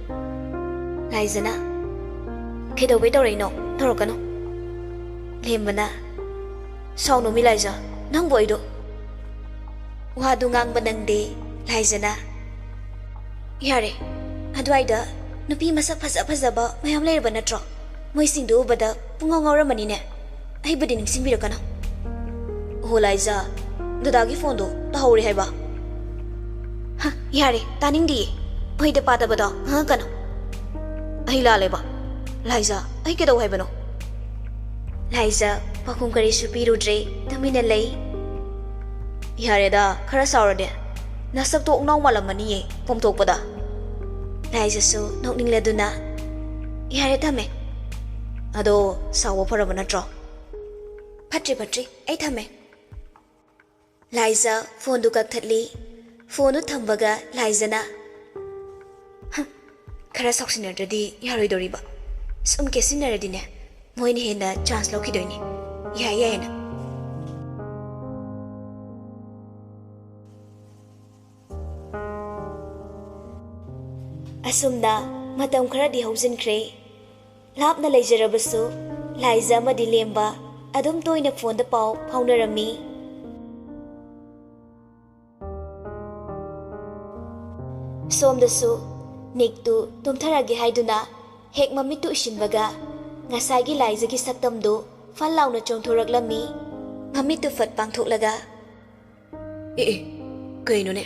ꯂꯥꯏꯖꯅ, "ꯀꯩꯗꯧꯕꯩ ꯇꯧꯔꯛꯏꯅꯣ? ꯇꯧꯔꯛꯀꯅꯨ꯫" ꯂꯦꯝꯕꯅ, "ꯁꯥꯎꯅꯣꯃꯤ ꯂꯥꯏꯖ, ꯅꯪꯕꯨ ꯑꯩꯗꯣ꯫" ꯋꯥꯗꯨ ꯉꯥꯡꯕ ꯅꯪꯗꯦ꯫ ꯂꯥꯏꯖꯅ, "ꯌꯥꯔꯦ, ꯑꯗꯨꯋꯥꯏꯗ ꯅꯨꯄꯤ ꯃꯁꯛ ꯐꯖ ꯐꯖꯕ ꯃꯌꯥꯝ ꯂꯩꯔꯕ ꯅꯠꯇ꯭ꯔꯣ? ꯃꯣꯏꯁꯤꯡꯗꯨ ꯎꯕꯗ ꯄꯨꯡꯉꯥꯎ ꯉꯥꯎꯔꯝꯃꯅꯤꯅꯦ꯫ ꯑꯩꯕꯨꯗꯤ ꯅꯤꯡꯁꯤꯡꯕꯤꯔꯛꯀꯅꯨ꯫" "ꯑꯣꯍꯣ ꯂꯥꯏꯖ, ꯗꯗꯥꯒꯤ ꯐꯣꯟꯗꯣ ꯇꯥꯍꯧꯔꯦ ꯍꯥꯏꯕ?" "ꯍ, ꯌꯥꯔꯦ, ꯇꯥꯅꯤꯡꯗꯤꯌꯦ꯫ ꯑꯣꯏꯗ ꯄꯥꯗꯕꯗꯣ ꯉꯥꯡꯉꯛꯀꯅꯨ꯫" "ꯑꯩ ꯂꯥꯜꯂꯦꯕ꯫ ꯂꯥꯏꯖ, ꯑꯩ ꯀꯩꯗꯧ ꯍꯥꯏꯕꯅꯣ?" ꯂꯥꯏꯖ ꯄꯥꯎꯈꯨꯝ ꯀꯔꯤꯁꯨ ꯄꯤꯔꯨꯗ꯭ꯔꯦ, ꯇꯨꯃꯤꯟꯅ ꯂꯩ꯫ "ꯌꯥꯔꯦꯗ, ꯈꯔ ꯁꯥꯎꯔꯗꯤ꯫ ꯅꯁꯛꯇꯣ ꯑꯣꯛꯅꯥꯎ ꯃꯥꯜꯂꯝꯃꯅꯤꯌꯦ ꯄꯣꯝꯊꯣꯛꯄꯗ꯫" ꯂꯥꯏꯖꯁꯨ ꯅꯣꯛꯅꯤꯡꯂꯗꯨꯅ, "ꯌꯥꯔꯦ, ꯊꯝꯃꯦ꯫" "ꯑꯗꯣ ꯁꯥꯎꯕ ꯐꯔꯕ ꯅꯠꯇ꯭ꯔꯣ?" "ꯐꯠꯇ꯭ꯔꯤ, ꯐꯠꯇ꯭ꯔꯤ, ꯑꯩ ꯊꯝꯃꯦ꯫" ꯂꯥꯏꯖ ꯐꯣꯟꯗꯨ ꯀꯛꯊꯠꯂꯤ꯫ ꯐꯣꯟꯗꯨ ꯊꯝꯕꯒ ꯂꯥꯏꯖꯅ, "ꯍꯝ, ꯈꯔ ꯁꯥꯎꯁꯤꯟꯅꯗ꯭ꯔꯗꯤ ꯌꯥꯔꯣꯏꯗꯧꯔꯤꯕ꯫ ꯁꯨꯝ ꯀꯦꯁꯤꯟꯅꯔꯗꯤꯅꯦ, ꯃꯣꯏꯅ ꯍꯦꯟꯅ ꯆꯥꯟꯁ ꯂꯧꯈꯤꯗꯣꯏꯅꯤ꯫ ꯌꯥꯏ ꯌꯥꯏꯅ꯫" ꯑꯁꯨꯝꯅ ꯃꯇꯝ ꯈꯔꯗꯤ ꯍꯧꯖꯤꯟꯈ꯭ꯔꯦ꯫ ꯂꯥꯞꯅ ꯂꯩꯖꯔꯕꯁꯨ ꯂꯥꯏꯖ ꯑꯃꯗꯤ ꯂꯦꯝꯕ ꯑꯗꯨꯝ ꯇꯣꯏꯅ ꯐꯣꯟꯗ ꯄꯥꯎ ꯐꯥꯎꯅꯔꯝꯃꯤ꯫ ꯁꯣꯝꯗꯁꯨ ꯅꯤꯛꯇꯨ ꯇꯨꯝꯊꯔꯒꯦ ꯍꯥꯏꯗꯨꯅ ꯍꯦꯛ ꯃꯃꯤꯠꯇꯨ ꯎꯏꯁꯤꯟꯕꯒ ꯉꯁꯥꯏꯒꯤ ꯂꯥꯏꯖꯒꯤ ꯁꯛꯇꯝꯗꯨ ꯐꯟ ꯂꯥꯎꯅ ꯆꯣꯡꯊꯣꯔꯛꯂꯝꯃꯤ꯫ ꯃꯃꯤꯠꯇꯨ ꯐꯠ ꯄꯥꯡꯊꯣꯛꯂꯒ, "ꯑꯦ ꯑꯦ, ꯀꯩꯅꯣꯅꯦ?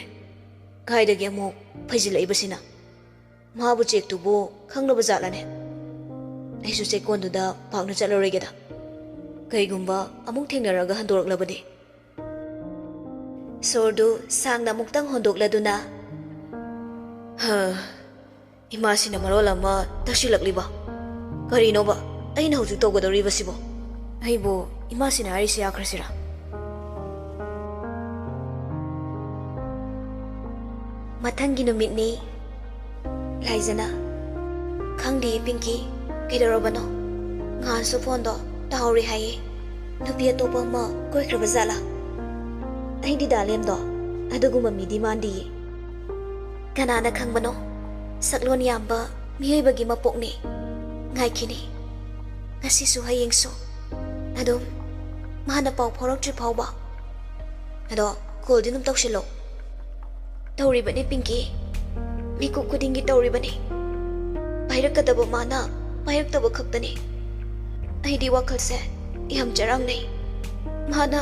ꯀꯥꯏꯗꯒꯤ ꯑꯃꯨꯛ ꯐꯩꯖꯤꯜꯂꯛꯏꯕꯁꯤꯅ? ꯃꯥꯕꯨ ꯆꯦꯛꯇꯨꯕꯨ ꯈꯪꯅꯕ ꯖꯥꯠꯂꯅꯦ? ꯑꯩꯁꯨ ꯆꯦꯛꯀꯣꯟꯗꯨꯗ ꯄꯥꯛꯅ ꯆꯠꯂꯔꯣꯏꯒꯦꯗ꯫ ꯀꯩꯒꯨꯝꯕ ꯑꯃꯨꯛ ꯊꯦꯡꯅꯔꯒ ꯍꯟꯗꯣꯔꯛꯂꯕꯗꯤ?" ꯁꯣꯔꯗꯨ ꯁꯥꯡꯅ ꯑꯃꯨꯛꯇꯪ ꯍꯣꯟꯗꯣꯛꯂꯗꯨꯅ, "ꯍ, ꯏꯃꯥꯁꯤꯅ ꯃꯔꯣꯜ ꯑꯃ ꯇꯛꯁꯤꯜꯂꯛꯂꯤꯕ꯫ ꯀꯔꯤꯅꯣꯕ ꯑꯩꯅ ꯍꯧꯖꯤꯛ ꯇꯧꯒꯗꯧꯔꯤꯕꯁꯤꯕꯣ? ꯑꯩꯕꯨ ꯏꯃꯥꯁꯤꯅ ꯍꯥꯏꯔꯤꯁꯤ ꯌꯥꯈ꯭ꯔꯁꯤꯔꯥ?" ꯃꯊꯪꯒꯤ ꯅꯨꯃꯤꯠꯅꯤ꯫ ꯂꯥꯏꯖꯅ, "ꯈꯪꯗꯦ ꯄꯤꯡꯀꯤ, ꯀꯩꯗꯧꯔꯕꯅꯣ? ꯉꯍꯥꯟꯁꯨ ꯐꯣꯟꯗꯣ ꯇꯥꯍꯧꯔꯦ ꯍꯥꯏꯌꯦ꯫ ꯅꯨꯄꯤ ꯑꯇꯣꯞꯄ ꯑꯃ ꯀꯣꯏꯈ꯭ꯔꯕ ꯖꯥꯠꯂꯥ? ꯑꯩꯗꯤ ꯗꯥꯂꯦꯝꯗꯣ ꯑꯗꯨꯒꯨꯝꯕ ꯃꯤꯗꯤ ꯃꯥꯟꯗꯤꯌꯦ꯫ ꯀꯅꯥꯅ ꯈꯪꯕꯅꯣ? ꯁꯛꯂꯣꯟ ꯌꯥꯝꯕ ꯃꯤꯑꯣꯏꯕꯒꯤ ꯃꯄꯣꯛꯅꯤ꯫ ꯉꯥꯏꯈꯤꯅꯤ꯫ ꯉꯁꯤꯁꯨ ꯍꯌꯦꯡꯁꯨ꯫ ꯑꯗꯨꯝ ꯃꯥꯅ ꯄꯥꯎ ꯐꯥꯎꯔꯛꯇ꯭ꯔꯤ ꯐꯥꯎꯕ꯫ ꯑꯗꯣ ꯀꯣꯜꯗꯤ ꯑꯗꯨꯝ ꯇꯧꯁꯤꯜꯂꯣ꯫ ꯇꯧꯔꯤꯕꯅꯤ ꯄꯤꯡꯀꯤ꯫ ꯃꯤꯀꯨꯞ ꯈꯨꯗꯤꯡꯒꯤ ꯇꯧꯔꯤꯕꯅꯤ꯫ ꯄꯥꯏꯔꯛꯀꯗꯕ ꯃꯥꯅ ꯄꯥꯏꯔꯛꯇꯕ ꯈꯛꯇꯅꯤ꯫ ꯑꯩꯗꯤ ꯋꯥꯈꯜꯁꯦ ꯌꯥꯝ ꯆꯔꯥꯡꯅꯩ꯫ ꯃꯥꯅ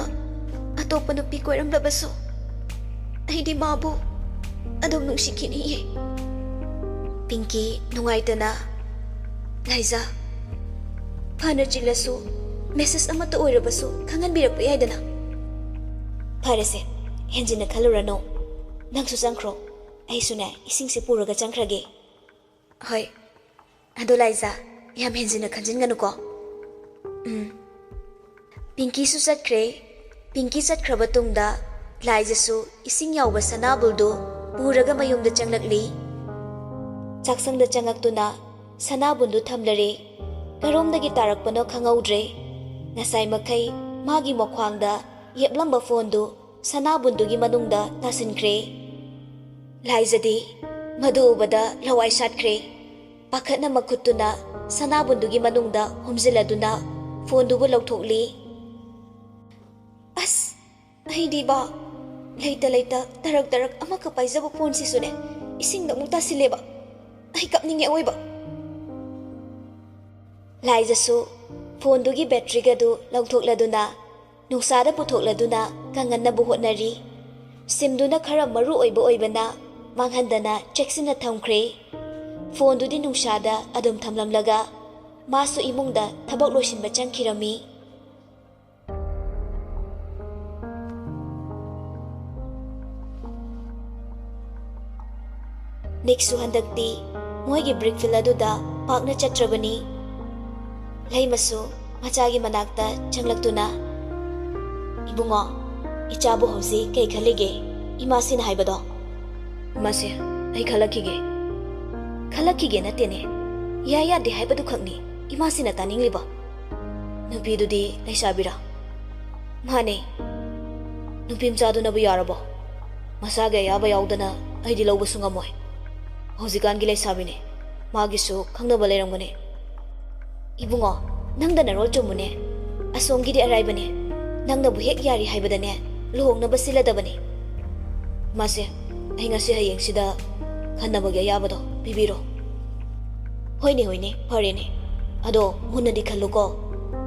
ꯑꯇꯣꯞꯄ ꯅꯨꯄꯤ ꯀꯣꯏꯔꯝꯂꯕꯁꯨ ꯑꯩꯗꯤ ꯃꯥꯕꯨ ꯑꯗꯨꯝ ꯅꯨꯡꯁꯤꯈꯤꯅꯤꯌꯦ꯫ ꯄꯤꯡꯀꯤ ꯅꯨꯡꯉꯥꯏꯇꯅ, ꯂꯥꯏꯖꯥ, ꯐꯅ ꯆꯤꯜꯂꯁꯨ ꯃꯦꯁꯦꯖ ꯑꯃꯠꯇ ꯑꯣꯏꯔꯕꯁꯨ ꯈꯪꯍꯟꯕꯤꯔꯛꯄ ꯌꯥꯏꯗꯅ꯫ ꯐꯔꯦꯁꯦ, ꯍꯦꯟꯖꯤꯟꯅ ꯈꯜꯂꯨꯔꯅꯨ꯫ ꯅꯪꯁꯨ ꯆꯪꯈ꯭ꯔꯣ꯫ ꯑꯩꯁꯨꯅꯦ, ꯏꯁꯤꯡꯁꯦ ꯄꯨꯔꯒ ꯆꯪꯈ꯭ꯔꯒꯦ꯫ ꯍꯣꯏ꯫ ꯑꯗꯣ ꯂꯥꯏꯖꯥ, ꯌꯥꯝ ꯍꯦꯟꯖꯤꯟꯅ ꯈꯟꯖꯤꯟꯒꯅꯨꯀꯣ꯫ ꯎꯝ꯫ ꯄꯤꯡꯀꯤꯁꯨ ꯆꯠꯈ꯭ꯔꯦ꯫ ꯄꯤꯡꯀꯤ ꯆꯠꯈ꯭ꯔꯕ ꯇꯨꯡꯗ ꯂꯥꯏꯖꯥꯁꯨ ꯏꯁꯤꯡ ꯌꯥꯎꯕ ꯁꯅꯥꯕꯨꯜꯗꯨ ꯄꯨꯔꯒ ꯃꯌꯨꯝꯗ ꯆꯪꯂꯛꯂꯤ꯫ ꯆꯥꯛꯁꯪꯗ ꯆꯪꯉꯛꯇꯨꯅ ꯁꯅꯥꯕꯨꯟꯗꯨ ꯊꯝꯂꯔꯦ꯫ ꯀꯔꯣꯝꯗꯒꯤ ꯇꯥꯔꯛꯄꯅꯣ ꯈꯪꯍꯧꯗ꯭ꯔꯦ꯫ ꯉꯁꯥꯏ ꯃꯈꯩ ꯃꯥꯒꯤ ꯃꯈ꯭ꯋꯥꯡꯗ ꯌꯦꯞꯂꯝꯕ ꯐꯣꯟꯗꯨ ꯁꯅꯥꯕꯨꯟꯗꯨꯒꯤ ꯃꯅꯨꯡꯗ ꯇꯥꯁꯤꯟꯈ꯭ꯔꯦ꯫ ꯂꯥꯏꯖꯥꯗꯤ ꯃꯗꯨ ꯎꯕꯗ ꯂꯋꯥꯏ ꯁꯥꯠꯈ꯭ꯔꯦ꯫ ꯄꯥꯈꯠꯅ ꯃꯈꯨꯠꯇꯨꯅ ꯁꯅꯥꯕꯨꯟꯗꯨꯒꯤ ꯃꯅꯨꯡꯗ ꯍꯨꯝꯖꯤꯜꯂꯗꯨꯅ ꯐꯣꯟꯗꯨꯕꯨ ꯂꯧꯊꯣꯛꯂꯤ꯫ ꯑꯁ! ꯑꯩꯗꯤꯕ, ꯂꯩꯇ ꯂꯩꯇ ꯇꯔꯛ ꯇꯔꯛ ꯑꯃꯈꯛ ꯄꯥꯏꯖꯕ ꯐꯣꯟꯁꯤꯁꯨꯅꯦ, ꯏꯁꯤꯡꯗ ꯑꯃꯨꯛ ꯇꯥꯁꯤꯜꯂꯦꯕ꯫ ꯑꯩ ꯀꯞꯅꯤꯡꯉꯦ ꯑꯑꯣꯏꯕ꯫ ꯂꯥꯏꯖꯥꯁꯨ ꯐꯣꯟꯗꯨꯒꯤ ꯕꯦꯇ꯭ꯔꯤꯒꯗꯨ ꯂꯧꯊꯣꯛꯂꯗꯨꯅ ꯅꯨꯡꯁꯥꯗ ꯄꯨꯊꯣꯛꯂꯗꯨꯅ ꯀꯪꯍꯟꯅꯕ ꯍꯣꯠꯅꯔꯤ꯫ ꯁꯤꯝꯗꯨꯅ ꯈꯔ ꯃꯔꯨ ꯑꯣꯏꯕ ꯑꯣꯏꯕꯅ ꯃꯥꯡꯍꯟꯗꯅ ꯆꯦꯛꯁꯤꯟꯅ ꯊꯝꯈ꯭ꯔꯦ꯫ ꯐꯣꯟꯗꯨꯗꯤ ꯅꯨꯡꯁꯥꯗ ꯑꯗꯨꯝ ꯊꯝꯂꯝꯂꯒ ꯃꯥꯁꯨ ꯏꯃꯨꯡꯗ ꯊꯕꯛ ꯂꯣꯏꯁꯤꯟꯕ ꯆꯪꯈꯤꯔꯝꯃꯤ꯫ ꯅꯤꯛꯁꯨ ꯍꯟꯗꯛꯇꯤ ꯃꯣꯏꯒꯤ ꯕ꯭ꯔꯤꯛ ꯐꯤꯜ ꯑꯗꯨꯗ ꯄꯥꯛꯅ ꯆꯠꯇ꯭ꯔꯕꯅꯤ꯫ ꯂꯩꯃꯁꯨ ꯃꯆꯥꯒꯤ ꯃꯅꯥꯛꯇ ꯆꯪꯂꯛꯇꯨꯅ, "ꯏꯕꯨꯡꯉꯣ, ꯏꯆꯥꯕꯨ ꯍꯧꯖꯤꯛ ꯀꯩ ꯈꯜꯂꯤꯒꯦ? ꯏꯃꯥꯁꯤꯅ ꯍꯥꯏꯕꯗꯣ?" "ꯃꯁꯦ, ꯑꯩ ꯈꯜꯂꯛꯈꯤꯒꯦ꯫" "ꯈꯜꯂꯛꯈꯤꯒꯦ ꯅꯠꯇꯦꯅꯦ, ꯏꯌꯥ ꯌꯥꯗꯦ ꯍꯥꯏꯕꯗꯨ ꯈꯛꯅꯤ ꯏꯃꯥꯁꯤꯅ ꯇꯥꯅꯤꯡꯂꯤꯕ꯫ ꯅꯨꯄꯤꯗꯨꯗꯤ ꯂꯩꯁꯥꯕꯤꯔꯥ? ꯃꯥꯅꯦ꯫ ꯅꯨꯄꯤ ꯃꯆꯥꯗꯨꯅꯕꯨ ꯌꯥꯔꯕꯣ? ꯃꯁꯥꯒꯤ ꯑꯌꯥꯕ ꯌꯥꯎꯗꯅ ꯑꯩꯗꯤ ꯂꯧꯕꯁꯨ ꯉꯝꯃꯣꯏ꯫ ꯍꯧꯖꯤꯛꯀꯥꯟꯒꯤ ꯂꯩꯁꯥꯕꯤꯅꯦ, ꯃꯥꯒꯤꯁꯨ ꯈꯪꯅꯕ ꯂꯩꯔꯝꯒꯅꯤ꯫ ꯏꯕꯨꯡꯉꯣ, ꯅꯪꯗ ꯅꯔꯣꯜ ꯆꯨꯝꯃꯨꯅꯦ꯫ ꯑꯁꯣꯝꯒꯤꯗꯤ ꯑꯔꯥꯏꯕꯅꯦ꯫ ꯅꯪꯅꯕꯨ ꯍꯦꯛ ꯌꯥꯔꯤ ꯍꯥꯏꯕꯗꯅꯦ, ꯂꯨꯍꯣꯡꯅꯕ ꯁꯤꯜꯂꯗꯕꯅꯦ꯫ ꯃꯥꯁꯦ, ꯑꯩ ꯉꯁꯤ ꯍꯌꯦꯡꯁꯤꯗ ꯈꯟꯅꯕꯒꯤ ꯑꯌꯥꯕꯗꯣ ꯄꯤꯕꯤꯔꯣ꯫ ꯍꯣꯏꯅꯦ, ꯍꯣꯏꯅꯦ, ꯐꯔꯦꯅꯦ꯫ ꯑꯗꯣ ꯃꯨꯟꯅꯗꯤ ꯈꯜꯂꯨꯀꯣ꯫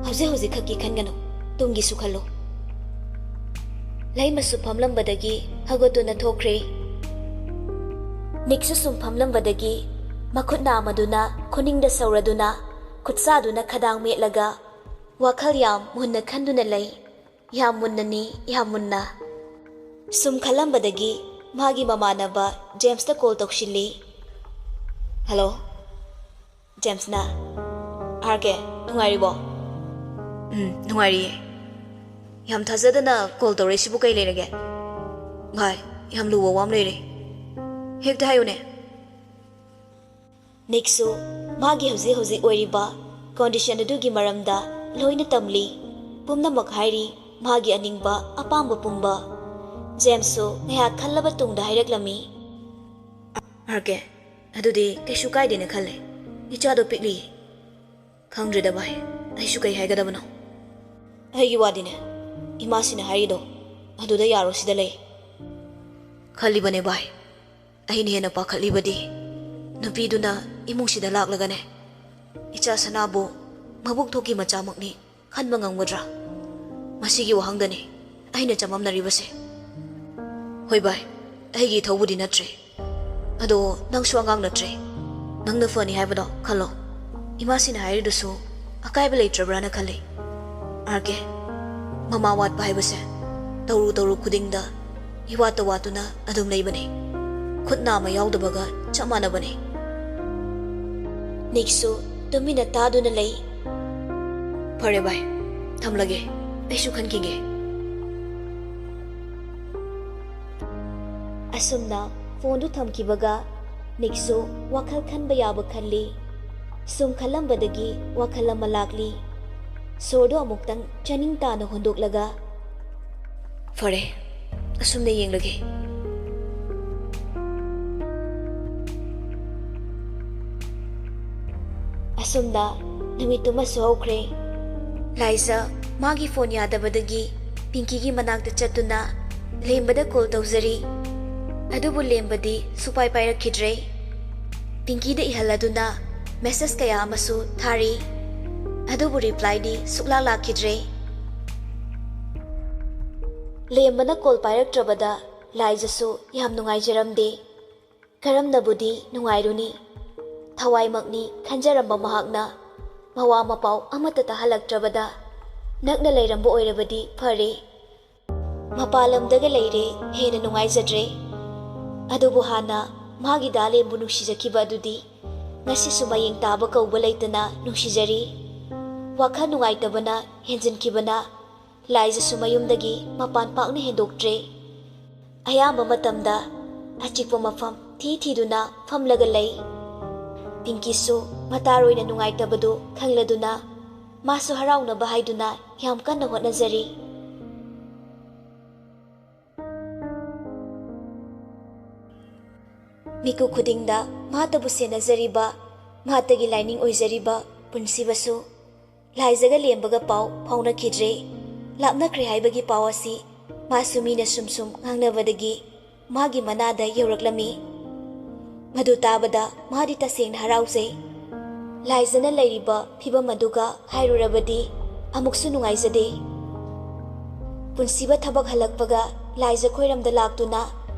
ꯍꯧꯖꯤꯛ ꯍꯧꯖꯤꯛ ꯈꯛꯀꯤ ꯈꯟꯒꯅꯨ, ꯇꯨꯡꯒꯤꯁꯨ ꯈꯜꯂꯨ꯫ ꯂꯩꯃꯁꯨ ꯐꯝꯂꯝꯕꯗꯒꯤ ꯍꯧꯒꯠꯇꯨꯅ ꯊꯣꯛꯈ꯭ꯔꯦ꯫ ꯅꯤꯛꯁꯨ ꯁꯨꯝ ꯐꯝꯂꯝꯕꯗꯒꯤ ꯃꯈꯨꯠ ꯅꯥꯃꯗꯨꯅ ꯈꯨꯅꯤꯡꯗ ꯁꯧꯔꯗꯨꯅ, ꯈꯨꯠꯁꯥꯗꯨꯅ ꯈꯗꯥꯡ ꯃꯦꯠꯂꯒ ꯋꯥꯈꯜ ꯌꯥꯝ ꯃꯨꯟꯅ ꯈꯟꯗꯨꯅ ꯂꯩ꯫ ꯌꯥꯝ ꯃꯨꯟꯅꯅꯤ, ꯌꯥꯝ ꯃꯨꯟꯅ꯫ ꯁꯨꯝ ꯈꯜꯂꯝꯕꯗꯒꯤ ꯃꯥꯒꯤ ꯃꯃꯥꯟꯅꯕ ꯖꯦꯝꯁꯇ ꯀꯣꯜ ꯇꯧꯁꯤꯜꯂꯤ꯫ ꯍꯜꯂꯣ, ꯖꯦꯝꯁꯅ꯫ ꯑꯥꯔ ꯀꯦ, ꯅꯨꯡꯉꯥꯏꯔꯤꯕꯣ? ꯎꯝ, ꯅꯨꯡꯉꯥꯏꯔꯤꯌꯦ꯫ ꯌꯥꯝ ꯊꯥꯖꯗꯅ ꯀꯣꯜ ꯇꯧꯔꯛꯏꯁꯤꯕꯨ ꯀꯩ ꯂꯩꯔꯒꯦ? ꯚꯥꯏ, ꯌꯥꯝ ꯂꯨꯕ ꯋꯥ ꯑꯃ ꯂꯩꯔꯦ꯫ ꯍꯦꯛꯇ ꯍꯥꯏꯌꯨꯅꯦ꯫ ꯅꯤꯛꯁꯨ ꯃꯥꯒꯤ ꯍꯧꯖꯤꯛ ꯍꯧꯖꯤꯛ ꯑꯣꯏꯔꯤꯕ ꯀꯣꯟꯗꯤꯁꯟ ꯑꯗꯨꯒꯤ ꯃꯔꯝꯗ ꯂꯣꯏꯅ ꯇꯝꯂꯤ꯫ ꯄꯨꯝꯅꯃꯛ ꯍꯥꯏꯔꯤ ꯃꯥꯒꯤ ꯑꯅꯤꯡꯕ ꯑꯄꯥꯝꯕ ꯄꯨꯝꯕ꯫ ꯖꯦꯝꯁꯁꯨ ꯉꯥꯏꯍꯥꯛ ꯈꯜꯂꯕ ꯇꯨꯡꯗ ꯍꯥꯏꯔꯛꯂꯝꯃꯤ꯫ ꯑꯥꯔ ꯀꯦ, ꯑꯗꯨꯗꯤ ꯀꯩꯁꯨ ꯀꯥꯏꯗꯦꯅ ꯈꯜꯂꯦ꯫ ꯏꯆꯥꯗꯣ ꯄꯤꯛꯂꯤ꯫ ꯈꯪꯗ꯭ꯔꯦꯗ ꯚꯥꯏ, ꯑꯩꯁꯨ ꯀꯩ ꯍꯥꯏꯒꯗꯕꯅꯣ꯫ ꯑꯩꯒꯤ ꯋꯥꯗꯤꯅꯦ, ꯏꯃꯥꯁꯤꯅ ꯍꯥꯏꯔꯤꯗꯣ ꯑꯗꯨꯗ ꯌꯥꯔꯣ ꯁꯤꯗ ꯂꯩ꯫ ꯈꯜꯂꯤꯕꯅꯦ ꯚꯥꯏ, ꯑꯩꯅ ꯍꯦꯟꯅ ꯄꯥꯈꯠꯂꯤꯕꯗꯤ ꯅꯨꯄꯤꯗꯨꯅ ꯏꯃꯨꯡꯁꯤꯗ ꯂꯥꯛꯂꯒꯅꯦ, ꯏꯆꯥ ꯁꯅꯥꯕꯨ ꯃꯕꯨꯛ ꯊꯣꯛꯀꯤ ꯃꯆꯥꯃꯛꯅꯤ ꯈꯟꯕ ꯉꯝꯒꯗ꯭ꯔꯥ? ꯃꯁꯤꯒꯤ ꯋꯥꯍꯪꯗꯅꯤ ꯑꯩꯅ ꯆꯃꯝꯅꯔꯤꯕꯁꯦ꯫ ꯍꯣꯏ ꯚꯥꯏ, ꯑꯩꯒꯤ ꯏꯊꯧꯕꯨꯗꯤ ꯅꯠꯇ꯭ꯔꯦ꯫ ꯑꯗꯣ ꯅꯪꯁꯨ ꯑꯉꯥꯡ ꯅꯠꯇ꯭ꯔꯦ꯫ ꯅꯪꯅ ꯐꯅꯤ ꯍꯥꯏꯕꯗꯣ ꯈꯜꯂꯣ꯫ ꯏꯃꯥꯁꯤꯅ ꯍꯥꯏꯔꯤꯗꯨꯁꯨ ꯑꯀꯥꯏꯕ ꯂꯩꯇ꯭ꯔꯕ꯭ꯔꯥꯅ ꯈꯜꯂꯤ꯫ ꯑꯥꯔ ꯀꯦ, ꯃꯃꯥ ꯋꯥꯠꯄ ꯍꯥꯏꯕꯁꯦ ꯇꯧꯔꯨ ꯇꯧꯔꯨ ꯈꯨꯗꯤꯡꯗ ꯏꯋꯥꯠꯇ ꯋꯥꯠꯇꯨꯅ ꯑꯗꯨꯝ ꯂꯩꯕꯅꯤ꯫ ꯈꯨꯠ ꯅꯥꯝꯃ ꯌꯥꯎꯗꯕꯒ ꯆꯞ ꯃꯥꯟꯅꯕꯅꯤ꯫ ꯅꯤꯛꯁꯨ ꯇꯨꯃꯤꯟꯅ ꯇꯥꯗꯨꯅ ꯂꯩ꯫ ꯐꯔꯦ ꯚꯥꯏ, ꯊꯝꯂꯒꯦ꯫ ꯑꯩꯁꯨ ꯈꯟꯈꯤꯒꯦ꯫ ꯑꯁꯨꯝꯅ ꯐꯣꯟꯗꯨ ꯊꯝꯈꯤꯕꯒ ꯅꯤꯛꯁꯨ ꯋꯥꯈꯜ ꯈꯟꯕ ꯌꯥꯕ ꯈꯜꯂꯤ꯫ ꯁꯨꯝ ꯈꯜꯂꯝꯕꯗꯒꯤ ꯋꯥꯈꯜ ꯑꯃ ꯂꯥꯛꯂꯤ꯫ ꯁꯣꯔꯗꯣ ꯑꯃꯨꯛꯇꯪ ꯆꯥꯅꯤꯡ ꯇꯥꯅ ꯍꯣꯟꯗꯣꯛꯂꯒ, "ꯐꯔꯦ, ꯑꯁꯨꯝꯅ ꯌꯦꯡꯂꯒꯦ꯫" ꯑꯁꯨꯝꯅ ꯅꯨꯃꯤꯠꯇꯨꯃꯁꯨ ꯍꯧꯈ꯭ꯔꯦ꯫ ꯂꯥꯏꯖ ꯃꯥꯒꯤ ꯐꯣꯟ ꯌꯥꯗꯕꯗꯒꯤ ꯄꯤꯡꯀꯤꯒꯤ ꯃꯅꯥꯛꯇ ꯆꯠꯇꯨꯅ ꯂꯦꯝꯕꯗ ꯀꯣꯜ ꯇꯧꯖꯔꯤ꯫ ꯑꯗꯨꯕꯨ ꯂꯦꯝꯕꯗꯤ ꯁꯨꯄꯥꯏ ꯄꯥꯏꯔꯛꯈꯤꯗ꯭ꯔꯦ꯫ ꯄꯤꯡꯀꯤꯗ ꯏꯍꯜꯂꯗꯨꯅ ꯃꯦꯁꯦꯖ ꯀꯌꯥ ꯑꯃꯁꯨ ꯊꯥꯔꯤ꯫ ꯑꯗꯨꯕꯨ ꯔꯤꯄ꯭ꯂꯥꯏꯗꯤ ꯁꯨꯛꯂꯥꯛ ꯂꯥꯛꯈꯤꯗ꯭ꯔꯦ꯫ ꯂꯦꯝꯕꯅ ꯀꯣꯜ ꯄꯥꯏꯔꯛꯇ꯭ꯔꯕꯗ ꯂꯥꯏꯖꯁꯨ ꯌꯥꯝ ꯅꯨꯡꯉꯥꯏꯖꯔꯝꯗꯦ꯫ ꯀꯔꯝꯅꯕꯨꯗꯤ ꯅꯨꯡꯉꯥꯏꯔꯨꯅꯤ? ꯊꯋꯥꯏꯃꯛꯅꯤ ꯈꯟꯖꯔꯝꯕ ꯃꯍꯥꯛꯅ ꯃꯋꯥ ꯃꯄꯥꯎ ꯑꯃꯠꯇ ꯇꯥꯍꯜꯂꯛꯇ꯭ꯔꯕꯗ, ꯅꯛꯅ ꯂꯩꯔꯝꯕ ꯑꯣꯏꯔꯕꯗꯤ ꯐꯔꯦ꯫ ꯃꯄꯥꯟ ꯂꯝꯗꯒ ꯂꯩꯔꯦ, ꯍꯦꯟꯅ ꯅꯨꯡꯉꯥꯏꯖꯗ꯭ꯔꯦ꯫ ꯑꯗꯨꯕꯨ ꯍꯥꯟꯅ ꯃꯥꯒꯤ ꯗꯥꯂꯦꯟꯕꯨ ꯅꯨꯡꯁꯤꯖꯈꯤꯕ ꯑꯗꯨꯗꯤ ꯉꯁꯤꯁꯨ ꯃꯌꯦꯡ ꯇꯥꯕ ꯀꯧꯕ ꯂꯩꯇꯅ ꯅꯨꯡꯁꯤꯖꯔꯤ꯫ ꯋꯥꯈꯜ ꯅꯨꯡꯉꯥꯏꯇꯕꯅ ꯍꯦꯟꯖꯤꯟꯈꯤꯕꯅ ꯂꯥꯏꯖꯁꯨ ꯃꯌꯨꯝꯗꯒꯤ ꯃꯄꯥꯟ ꯄꯥꯛꯅ ꯍꯦꯟꯗꯣꯛꯇ꯭ꯔꯦ꯫ ꯑꯌꯥꯝꯕ ꯃꯇꯝꯗ ꯑꯆꯤꯛꯄ ꯃꯐꯝ ꯊꯤ ꯊꯤꯗꯨꯅ ꯐꯝꯂꯒ ꯂꯩ꯫ ꯄꯤꯡꯀꯤꯁꯨ ꯃꯇꯥꯔꯣꯏꯅ ꯅꯨꯡꯉꯥꯏꯇꯕꯗꯨ ꯈꯪꯂꯗꯨꯅ ꯃꯥꯁꯨ ꯍꯔꯥꯎꯅꯕ ꯍꯥꯏꯗꯨꯅ ꯌꯥꯝ ꯀꯟꯅ ꯍꯣꯠꯅꯖꯔꯤ꯫ ꯃꯤꯀꯨꯞ ꯈꯨꯗꯤꯡꯗ ꯃꯍꯥꯛꯇꯕꯨ ꯁꯦꯟꯅꯖꯔꯤꯕ, ꯃꯍꯥꯛꯇꯒꯤ ꯂꯥꯏꯅꯤꯡ ꯑꯣꯏꯖꯔꯤꯕ ꯄꯨꯟꯁꯤꯕꯁꯨ ꯂꯥꯏꯖꯒ ꯂꯦꯝꯕꯒ ꯄꯥꯎ ꯐꯥꯎꯅꯈꯤꯗ꯭ꯔꯦ꯫ ꯂꯥꯞꯅꯈ꯭ꯔꯦ ꯍꯥꯏꯕꯒꯤ ꯄꯥꯎ ꯑꯁꯤ ꯃꯥꯁꯨ ꯃꯤꯅ ꯁꯨꯝ ꯁꯨꯝ ꯉꯥꯡꯅꯕꯗꯒꯤ ꯃꯥꯒꯤ ꯃꯅꯥꯗ ꯌꯧꯔꯛꯂꯝꯃꯤ꯫ ꯃꯗꯨ ꯇꯥꯕꯗ ꯃꯥꯗꯤ ꯇꯁꯦꯡꯅ ꯍꯔꯥꯎꯖꯩ꯫ ꯂꯥꯏꯖꯅ ꯂꯩꯔꯤꯕ ꯐꯤꯕꯝ ꯑꯗꯨꯒ ꯍꯥꯏꯔꯨꯔꯕꯗꯤ ꯑꯃꯨꯛꯁꯨ ꯅꯨꯡꯉꯥꯏꯖꯗꯦ꯫ ꯄꯨꯟꯁꯤꯕ ꯊꯕꯛ ꯍꯜꯂꯛꯄꯒ ꯂꯥꯏꯖ ꯈꯣꯏꯔꯝꯗ ꯂꯥꯛꯇꯨꯅ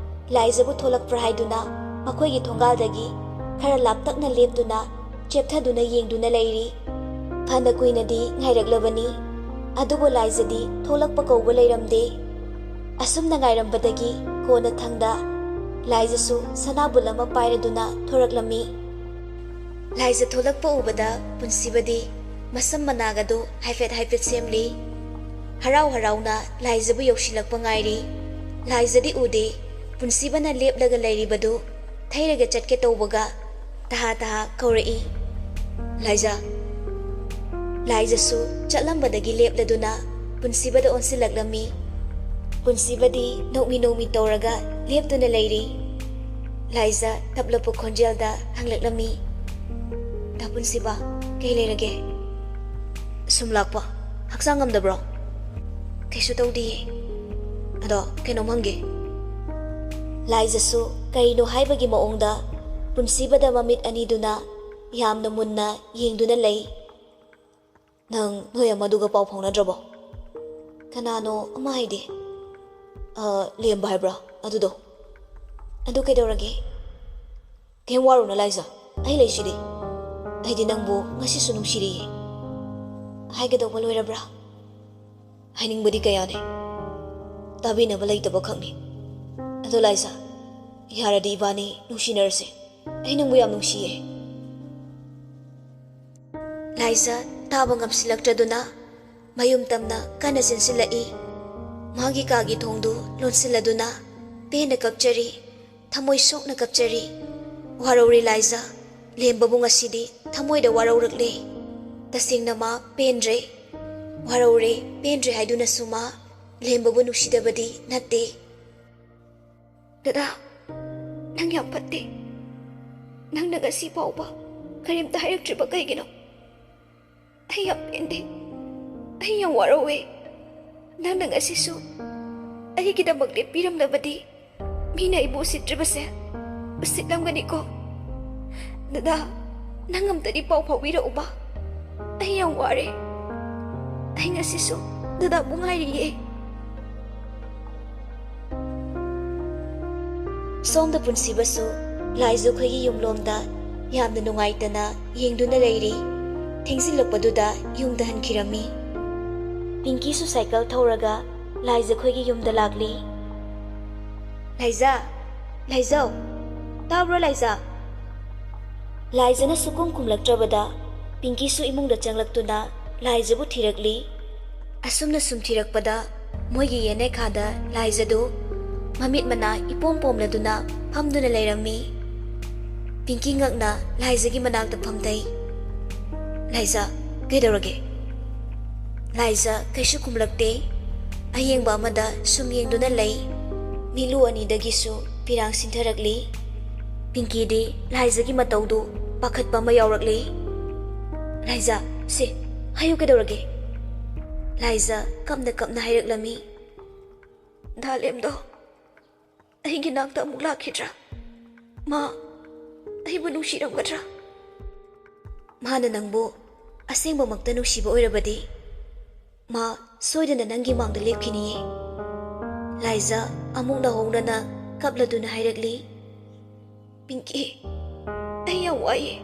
ꯂꯥꯏꯖꯕꯨ ꯊꯣꯛꯂꯛꯄ꯭ꯔꯥ ꯍꯥꯏꯗꯨꯅ ꯃꯈꯣꯏꯒꯤ ꯊꯣꯡꯒꯥꯜꯗꯒꯤ ꯈꯔ ꯂꯥꯞꯇꯛꯅ ꯂꯦꯞꯇꯨꯅ ꯆꯦꯞꯊꯗꯨꯅ ꯌꯦꯡꯗꯨꯅ ꯂꯩꯔꯤ꯫ ꯐꯅ ꯀꯨꯏꯅꯗꯤ ꯉꯥꯏꯔꯛꯂꯕꯅꯤ, ꯑꯗꯨꯕꯨ ꯂꯥꯏꯖꯗꯤ ꯊꯣꯛꯂꯛꯄ ꯀꯧꯕ ꯂꯩꯔꯝꯗꯦ꯫ ꯑꯁꯨꯝꯅ ꯉꯥꯏꯔꯝꯕꯗꯒꯤ ꯀꯣꯟꯅꯊꯪꯗ ꯂꯥꯏꯖꯁꯨ ꯁꯅꯥꯕꯨꯜ ꯑꯃ ꯄꯥꯏꯔꯗꯨꯅ ꯊꯣꯔꯛꯂꯝꯃꯤ꯫ ꯂꯥꯏꯖ ꯊꯣꯛꯂꯛꯄ ꯎꯕꯗ ꯄꯨꯟꯁꯤꯕꯗꯤ ꯃꯁꯝ ꯃꯅꯥꯒꯗꯨ ꯍꯥꯏꯐꯦꯠ ꯍꯥꯏꯐꯦꯠ ꯁꯦꯝꯂꯤ꯫ ꯍꯔꯥꯎ ꯍꯔꯥꯎꯅ ꯂꯥꯏꯖꯕꯨ ꯌꯧꯁꯤꯜꯂꯛꯄ ꯉꯥꯏꯔꯤ꯫ ꯂꯥꯏꯖꯗꯤ ꯎꯗꯦ꯫ ꯄꯨꯟꯁꯤꯕꯅ ꯂꯦꯞꯂꯒ ꯂꯩꯔꯤꯕꯗꯨ ꯊꯩꯔꯒ ꯆꯠꯀꯦ ꯇꯧꯕꯒ ꯇꯍꯥ ꯇꯍꯥ ꯀꯧꯔꯛꯏ꯫ ꯂꯥꯏꯖꯥ꯫ ꯂꯥꯏꯖꯥꯁꯨ ꯆꯠꯂꯝꯕꯗꯒꯤ ꯂꯦꯞꯂꯗꯨꯅ ꯄꯨꯟꯁꯤꯕꯗ ꯑꯣꯟꯁꯤꯜꯂꯛꯂꯝꯃꯤ꯫ ꯄꯨꯟꯁꯤꯕꯗꯤ ꯅꯣꯛꯃꯤ ꯅꯣꯛꯃꯤ ꯇꯧꯔꯒ ꯂꯦꯞꯇꯨꯅ ꯂꯩꯔꯤ꯫ ꯂꯥꯏꯖꯥ ꯇꯞꯂꯕ ꯈꯣꯟꯖꯦꯜꯗ ꯍꯪꯂꯛꯂꯝꯃꯤ, "ꯗꯥ ꯄꯨꯟꯁꯤꯕ, ꯀꯩ ꯂꯩꯔꯒꯦ? ꯁꯨꯝ ꯂꯥꯛꯄ꯫ ꯍꯛꯆꯥꯡ ꯉꯝꯗꯕ꯭ꯔꯣ? ꯀꯩꯁꯨ ꯇꯧꯗꯤꯌꯦ꯫ ꯑꯗꯣ ꯀꯩꯅꯣꯝ ꯍꯪꯒꯦ꯫" ꯂꯥꯏꯖꯥꯁꯨ ꯀꯩꯅꯣ ꯍꯥꯏꯕꯒꯤ ꯃꯑꯣꯡꯗ ꯄꯨꯟꯁꯤꯕꯗ ꯃꯃꯤꯠ ꯑꯅꯤꯗꯨꯅ ꯌꯥꯝꯅ ꯃꯨꯟꯅ ꯌꯦꯡꯗꯨꯅ ꯂꯩ꯫ "ꯅꯪ ꯅꯣꯏ ꯑꯃꯗꯨꯒ ꯄꯥꯎ ꯐꯥꯎꯅꯗ꯭ꯔꯕꯣ?" "ꯀꯅꯥꯅꯣ ꯑꯃ ꯍꯥꯏꯗꯤ?" "ꯑ, ꯂꯦꯝꯕ ꯍꯥꯏꯕ꯭ꯔꯥ ꯑꯗꯨꯗꯣ?" "ꯑꯗꯨ ꯀꯩꯗꯧꯔꯒꯦ?" "ꯀꯩꯝ ꯋꯥꯔꯨꯅꯨ ꯂꯥꯏꯖꯥ, ꯑꯩ ꯂꯩꯁꯤꯗꯤ꯫ ꯑꯩꯗꯤ ꯅꯪꯕꯨ ꯉꯁꯤꯁꯨ ꯅꯨꯡꯁꯤꯔꯤꯌꯦ꯫" "ꯍꯥꯏꯒꯗꯧꯕ ꯂꯣꯏꯔꯕ꯭ꯔꯥ?" "ꯍꯥꯏꯅꯤꯡꯕꯗꯤ ꯀꯌꯥꯅꯤ, ꯇꯥꯕꯤꯅꯕ ꯂꯩꯇꯕ ꯈꯛꯅꯤ꯫ ꯑꯗꯣ ꯂꯥꯏꯖꯥ, ꯌꯥꯔꯗꯤ ꯏꯕꯥꯅꯤ ꯅꯨꯡꯁꯤꯅꯔꯁꯦ꯫ ꯑꯩ ꯅꯪꯕꯨ ꯌꯥꯝ ꯅꯨꯡꯁꯤꯌꯦ꯫" ꯂꯥꯏꯖꯥ ꯇꯥꯕ ꯉꯝꯁꯤꯜꯂꯛꯇ꯭ꯔꯗꯨꯅ ꯃꯌꯨꯝ ꯇꯝꯅ ꯀꯟꯅ ꯆꯦꯟꯁꯤꯜꯂꯛꯏ꯫ ꯃꯥꯒꯤ ꯀꯥꯒꯤ ꯊꯣꯡꯗꯨ ꯂꯣꯟꯁꯤꯜꯂꯗꯨꯅ ꯄꯦꯟꯅ ꯀꯞꯆꯔꯤ꯫ ꯊꯃꯣꯏ ꯁꯣꯛꯅ ꯀꯞꯆꯔꯤ꯫ ꯋꯥꯔꯧꯔꯦ ꯂꯥꯏꯖꯥ, ꯂꯦꯝꯕꯕꯨ ꯉꯁꯤꯗꯤ ꯊꯃꯣꯏꯗ ꯋꯥꯔꯧꯔꯛꯂꯦ꯫ ꯇꯁꯦꯡꯅ ꯃꯥ ꯄꯦꯟꯗ꯭ꯔꯦ꯫ ꯋꯥꯔꯧꯔꯦ, ꯄꯦꯟꯗ꯭ꯔꯦ ꯍꯥꯏꯗꯨꯅꯁꯨ ꯃꯥ ꯂꯦꯝꯕꯕꯨ ꯅꯨꯡꯁꯤꯗꯕꯗꯤ ꯅꯠꯇꯦ꯫ "ꯗꯗꯥ, ꯅꯪ ꯌꯥꯝ ꯐꯠꯇꯦ꯫ ꯅꯪꯅ ꯉꯁꯤ ꯐꯥꯎꯕ ꯀꯔꯤꯝꯇ ꯍꯥꯏꯔꯛꯇ꯭ꯔꯤꯕ ꯀꯩꯒꯤꯅꯣ? ꯑꯩ ꯌꯥꯝ ꯄꯦꯟꯗꯦ꯫ ꯑꯩ ꯌꯥꯝ ꯋꯥꯔꯧꯋꯦ꯫ ꯅꯪꯅ ꯉꯁꯤꯁꯨ ꯑꯩꯒꯤꯗꯃꯛ ꯂꯦꯞꯄꯤꯔꯝꯂꯕꯗꯤ ꯃꯤꯅ ꯑꯩꯕꯨ ꯎꯁꯤꯠꯇ꯭ꯔꯤꯕꯁꯦ ꯎꯁꯤꯠꯂꯝꯒꯅꯤꯀꯣ꯫ ꯗꯗꯥ, ꯅꯪ ꯑꯝꯇꯗꯤ ꯄꯥꯎ ꯐꯥꯎꯕꯤꯔꯛꯎꯕ꯫ ꯑꯩ ꯌꯥꯝ ꯋꯥꯔꯦ꯫ ꯑꯩ ꯉꯁꯤꯁꯨ ꯗꯗꯥꯕꯨ ꯉꯥꯏꯔꯤꯌꯦ꯫" ꯁꯣꯝꯗ ꯄꯨꯟꯁꯤꯕꯁꯨ ꯂꯥꯏꯖꯥ ꯈꯣꯏꯒꯤ ꯌꯨꯝꯂꯣꯝꯗ ꯌꯥꯝꯅ ꯅꯨꯡꯉꯥꯏꯇꯅ ꯌꯦꯡꯗꯨꯅ ꯂꯩꯔꯤ꯫ ꯊꯦꯡꯖꯤꯜꯂꯛꯄꯗꯨꯗ ꯌꯨꯝꯗ ꯍꯟꯈꯤꯔꯝꯃꯤ꯫ ꯄꯤꯡꯀꯤꯁꯨ ꯁꯥꯏꯀꯜ ꯊꯧꯔꯒ ꯂꯥꯏꯖꯥ ꯈꯣꯏꯒꯤ ꯌꯨꯝꯗ ꯂꯥꯛꯂꯤ꯫ "ꯂꯥꯏꯖꯥ, ꯂꯥꯏꯖꯥꯎ, ꯇꯥꯕ꯭ꯔꯣ ꯂꯥꯏꯖꯥ?" ꯂꯥꯏꯖꯥꯅ ꯁꯨꯛꯈꯨꯝ ꯈꯨꯝꯂꯛꯇ꯭ꯔꯕꯗ ꯄꯤꯡꯀꯤꯁꯨ ꯏꯃꯨꯡꯗ ꯆꯪꯂꯛꯇꯨꯅ ꯂꯥꯏꯖꯥꯕꯨ ꯊꯤꯔꯛꯂꯤ꯫ ꯑꯁꯨꯝꯅ ꯁꯨꯝ ꯊꯤꯔꯛꯄꯗ ꯃꯣꯏꯒꯤ ꯌꯦꯅꯦꯈꯥꯗ ꯂꯥꯏꯖꯥꯗꯨ ꯃꯃꯤꯠ ꯃꯅꯥ ꯏꯄꯣꯝ ꯄꯣꯝꯂꯗꯨꯅ ꯐꯝꯗꯨꯅ ꯂꯩꯔꯝꯃꯤ꯫ ꯄꯤꯡꯀꯤ ꯉꯛꯅ ꯂꯥꯏꯖꯥꯒꯤ ꯃꯅꯥꯛꯇ ꯐꯝꯊꯩ꯫ ꯂꯥꯏꯖ, ꯀꯩꯗꯧꯔꯒꯦ? ꯂꯥꯏꯖ ꯀꯩꯁꯨ ꯈꯨꯝꯂꯛꯇꯦ꯫ ꯑꯌꯦꯡꯕ ꯑꯃꯗ ꯁꯨꯝ ꯌꯦꯡꯗꯨꯅ ꯂꯩ꯫ ꯃꯤꯠꯂꯨ ꯑꯅꯤꯗꯒꯤꯁꯨ ꯄꯤꯔꯥꯡ ꯁꯤꯟꯊꯔꯛꯂꯤ꯫ ꯄꯤꯡꯀꯤꯗꯤ ꯂꯥꯏꯖꯒꯤ ꯃꯇꯧꯗꯨ ꯄꯥꯈꯠꯄ ꯑꯃ ꯌꯥꯎꯔꯛꯂꯤ꯫ "ꯂꯥꯏꯖ, ꯁꯦ, ꯍꯥꯏꯌꯨ, ꯀꯩꯗꯧꯔꯒꯦ?" ꯂꯥꯏꯖ ꯀꯞꯅ ꯀꯞꯅ ꯍꯥꯏꯔꯛꯂꯝꯃꯤ꯫ "ꯗꯥꯂꯦꯝꯗꯣ ꯑꯩꯒꯤ ꯅꯥꯛꯇ ꯑꯃꯨꯛ ꯂꯥꯛꯈꯤꯗ꯭ꯔꯥ? ꯃꯥ ꯑꯩꯕꯨ ꯅꯨꯡꯁꯤꯔꯝꯒꯗ꯭ꯔꯥ? ꯃꯥꯅ ꯅꯪꯕꯨ ꯑꯁꯦꯡꯕꯃꯛꯇ ꯅꯨꯡꯁꯤꯕ ꯑꯣꯏꯔꯕꯗꯤ, ꯃꯥ ꯁꯣꯏꯗꯅ ꯅꯪꯒꯤ ꯃꯥꯡꯗ ꯂꯦꯞꯈꯤꯅꯤꯌꯦ꯫" ꯂꯥꯏꯖ ꯑꯃꯨꯛ ꯅꯧꯍꯧꯅꯅ ꯀꯞꯂꯗꯨꯅ ꯍꯥꯏꯔꯛꯂꯤ꯫ "ꯄꯤꯡꯀꯤ, ꯑꯩ ꯌꯥꯝ ꯋꯥꯏꯌꯦ꯫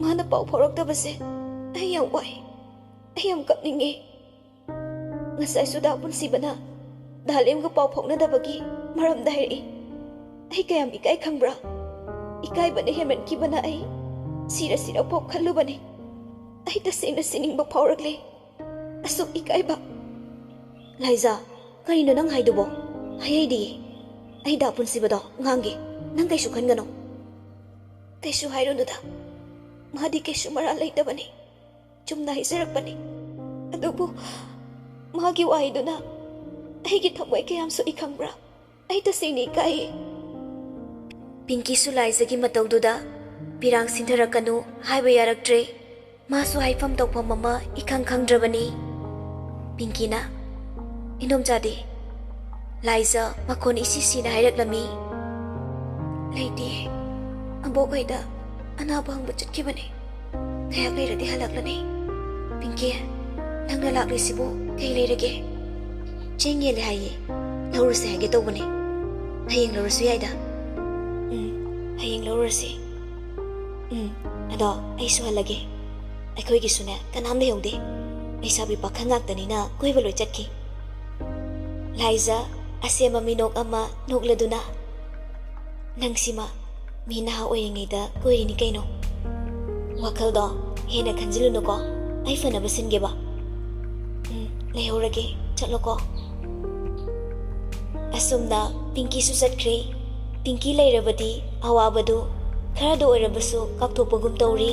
ꯃꯥꯅ ꯄꯥꯎ ꯐꯥꯎꯔꯛꯇꯕꯁꯦ ꯑꯩ ꯌꯥꯝ ꯋꯥꯏ꯫ ꯑꯩ ꯌꯥꯝ ꯀꯞꯅꯤꯡꯉꯦ꯫ ꯉꯁꯥꯏꯁꯨ ꯗꯥ ꯄꯨꯟꯁꯤꯕꯅ ꯗꯥꯂꯦꯝꯒ ꯄꯥꯎ ꯐꯥꯎꯅꯗꯕꯒꯤ ꯃꯔꯝꯗ ꯍꯥꯏꯔꯛꯏ꯫ ꯑꯩ ꯀꯌꯥꯝ ꯏꯀꯥꯏ ꯈꯪꯕ꯭ꯔꯥ? ꯏꯀꯥꯏꯕꯅ ꯍꯦꯟꯃꯟꯈꯤꯕꯅ ꯑꯩ ꯁꯤꯔ ꯁꯤꯔ ꯐꯥꯎ ꯈꯜꯂꯨꯕꯅꯤ꯫ ꯑꯩ ꯇꯁꯦꯡꯅ ꯁꯤꯅꯤꯡꯕ ꯐꯥꯎꯔꯛꯂꯦ꯫ ꯑꯁꯨꯛ ꯏꯀꯥꯏꯕ꯫" "ꯂꯥꯏꯖ, ꯀꯔꯤꯅꯣ ꯅꯪ ꯍꯥꯏꯗꯨꯕꯣ? ꯍꯥꯏꯍꯩꯗꯤꯌꯦ꯫ ꯑꯩ ꯗꯥ ꯄꯨꯟꯁꯤꯕꯗꯣ ꯉꯥꯡꯒꯦ꯫ ꯅꯪ ꯀꯩꯁꯨ ꯈꯟꯒꯅꯨ꯫" "ꯀꯩꯁꯨ ꯍꯥꯏꯔꯨꯅꯨꯗ꯫ ꯃꯥꯗꯤ ꯀꯩꯁꯨ ꯃꯔꯥꯜ ꯂꯩꯇꯕꯅꯤ꯫ ꯆꯨꯝꯅ ꯍꯥꯏꯖꯔꯛꯄꯅꯤ꯫ ꯑꯗꯨꯕꯨ ꯃꯥꯒꯤ ꯋꯥꯍꯩꯗꯨꯅ ꯑꯩꯒꯤ ꯊꯃꯣꯏ ꯀꯌꯥꯝ ꯁꯣꯛꯏ ꯈꯪꯕ꯭ꯔꯥ? ꯑꯩ ꯇꯁꯦꯡꯅ ꯏꯀꯥꯏꯌꯦ꯫" ꯄꯤꯡꯀꯤꯁꯨ ꯂꯥꯏꯖꯒꯤ ꯃꯇꯧꯗꯨꯗ "ꯄꯤꯔꯥꯡ ꯁꯤꯟꯊꯔꯛꯀꯅꯨ" ꯍꯥꯏꯕ ꯌꯥꯔꯛꯇ꯭ꯔꯦ꯫ ꯃꯥꯁꯨ ꯍꯥꯏꯐꯝ ꯇꯧꯐꯝ ꯑꯃ ꯏꯈꯪ ꯈꯪꯗ꯭ꯔꯕꯅꯤ꯫ ꯄꯤꯡꯀꯤꯅ, "ꯏꯟꯗꯣꯝꯆꯥꯗꯤ?" ꯂꯥꯏꯖ ꯃꯈꯣꯟ ꯏꯁꯤ ꯁꯤꯅ ꯍꯥꯏꯔꯛꯂꯝꯃꯤ꯫ "ꯂꯩꯇꯦ꯫ ꯑꯕꯣꯛ ꯍꯣꯏꯗ ꯑꯅꯥꯕ ꯍꯪꯕ ꯆꯠꯈꯤꯕꯅꯦ꯫ ꯉꯥꯏꯍꯥꯛ ꯂꯩꯔꯗꯤ ꯍꯜꯂꯛꯂꯅꯤ꯫" "ꯄꯤꯡꯀꯤ, ꯅꯪꯅ ꯂꯥꯛꯂꯤꯁꯤꯕꯨ ꯀꯩ ꯂꯩꯔꯒꯦ?" "ꯆꯦꯡ ꯌꯦꯜꯂꯦ ꯍꯥꯏꯌꯦ꯫ ꯂꯧꯔꯨꯁꯦ ꯍꯥꯏꯒꯦ ꯇꯧꯕꯅꯦ꯫ ꯍꯌꯦꯡ ꯂꯧꯔꯁꯨ ꯌꯥꯏꯗ꯫" "ꯎꯝ, ꯍꯌꯦꯡ ꯂꯧꯔꯨꯔꯁꯤ꯫ ꯎꯝ, ꯑꯗꯣ ꯑꯩꯁꯨ ꯍꯜꯂꯒꯦ꯫ ꯑꯩꯈꯣꯏꯒꯤꯁꯨꯅꯦ ꯀꯅꯥꯝ ꯂꯩꯍꯧꯗꯦ꯫ ꯂꯩꯁꯥꯕꯤ ꯄꯥꯈꯪ ꯉꯥꯛꯇꯅꯤꯅ ꯀꯣꯏꯕ ꯂꯣꯏ ꯆꯠꯈꯤ꯫" ꯂꯥꯏꯖ ꯑꯁꯦꯝꯕ ꯃꯤꯅꯣꯛ ꯑꯃ ꯅꯣꯛꯂꯗꯨꯅ, "ꯅꯪꯁꯤꯃ ꯃꯤ ꯅꯍꯥ ꯑꯣꯏꯔꯤꯉꯩꯗ ꯀꯣꯏꯔꯤꯅꯤ ꯀꯩꯅꯣ꯫ ꯋꯥꯈꯜꯗꯣ ꯍꯦꯟꯅ ꯈꯟꯖꯤꯜꯂꯨꯅꯨꯀꯣ, ꯑꯩ ꯐꯅꯕ ꯁꯤꯟꯒꯦꯕ꯫ ꯎꯝ, ꯂꯩꯍꯧꯔꯒꯦ, ꯆꯠꯂꯣꯀꯣ꯫" ꯑꯁꯨꯝꯅ ꯄꯤꯡꯀꯤꯁꯨ ꯆꯠꯈ꯭ꯔꯦ꯫ ꯄꯤꯡꯀꯤ ꯂꯩꯔꯕꯗꯤ ꯑꯋꯥꯕꯗꯨ ꯈꯔꯗ ꯑꯣꯏꯔꯕꯁꯨ ꯀꯥꯎꯊꯣꯛꯄꯒꯨꯝ ꯇꯧꯔꯤ꯫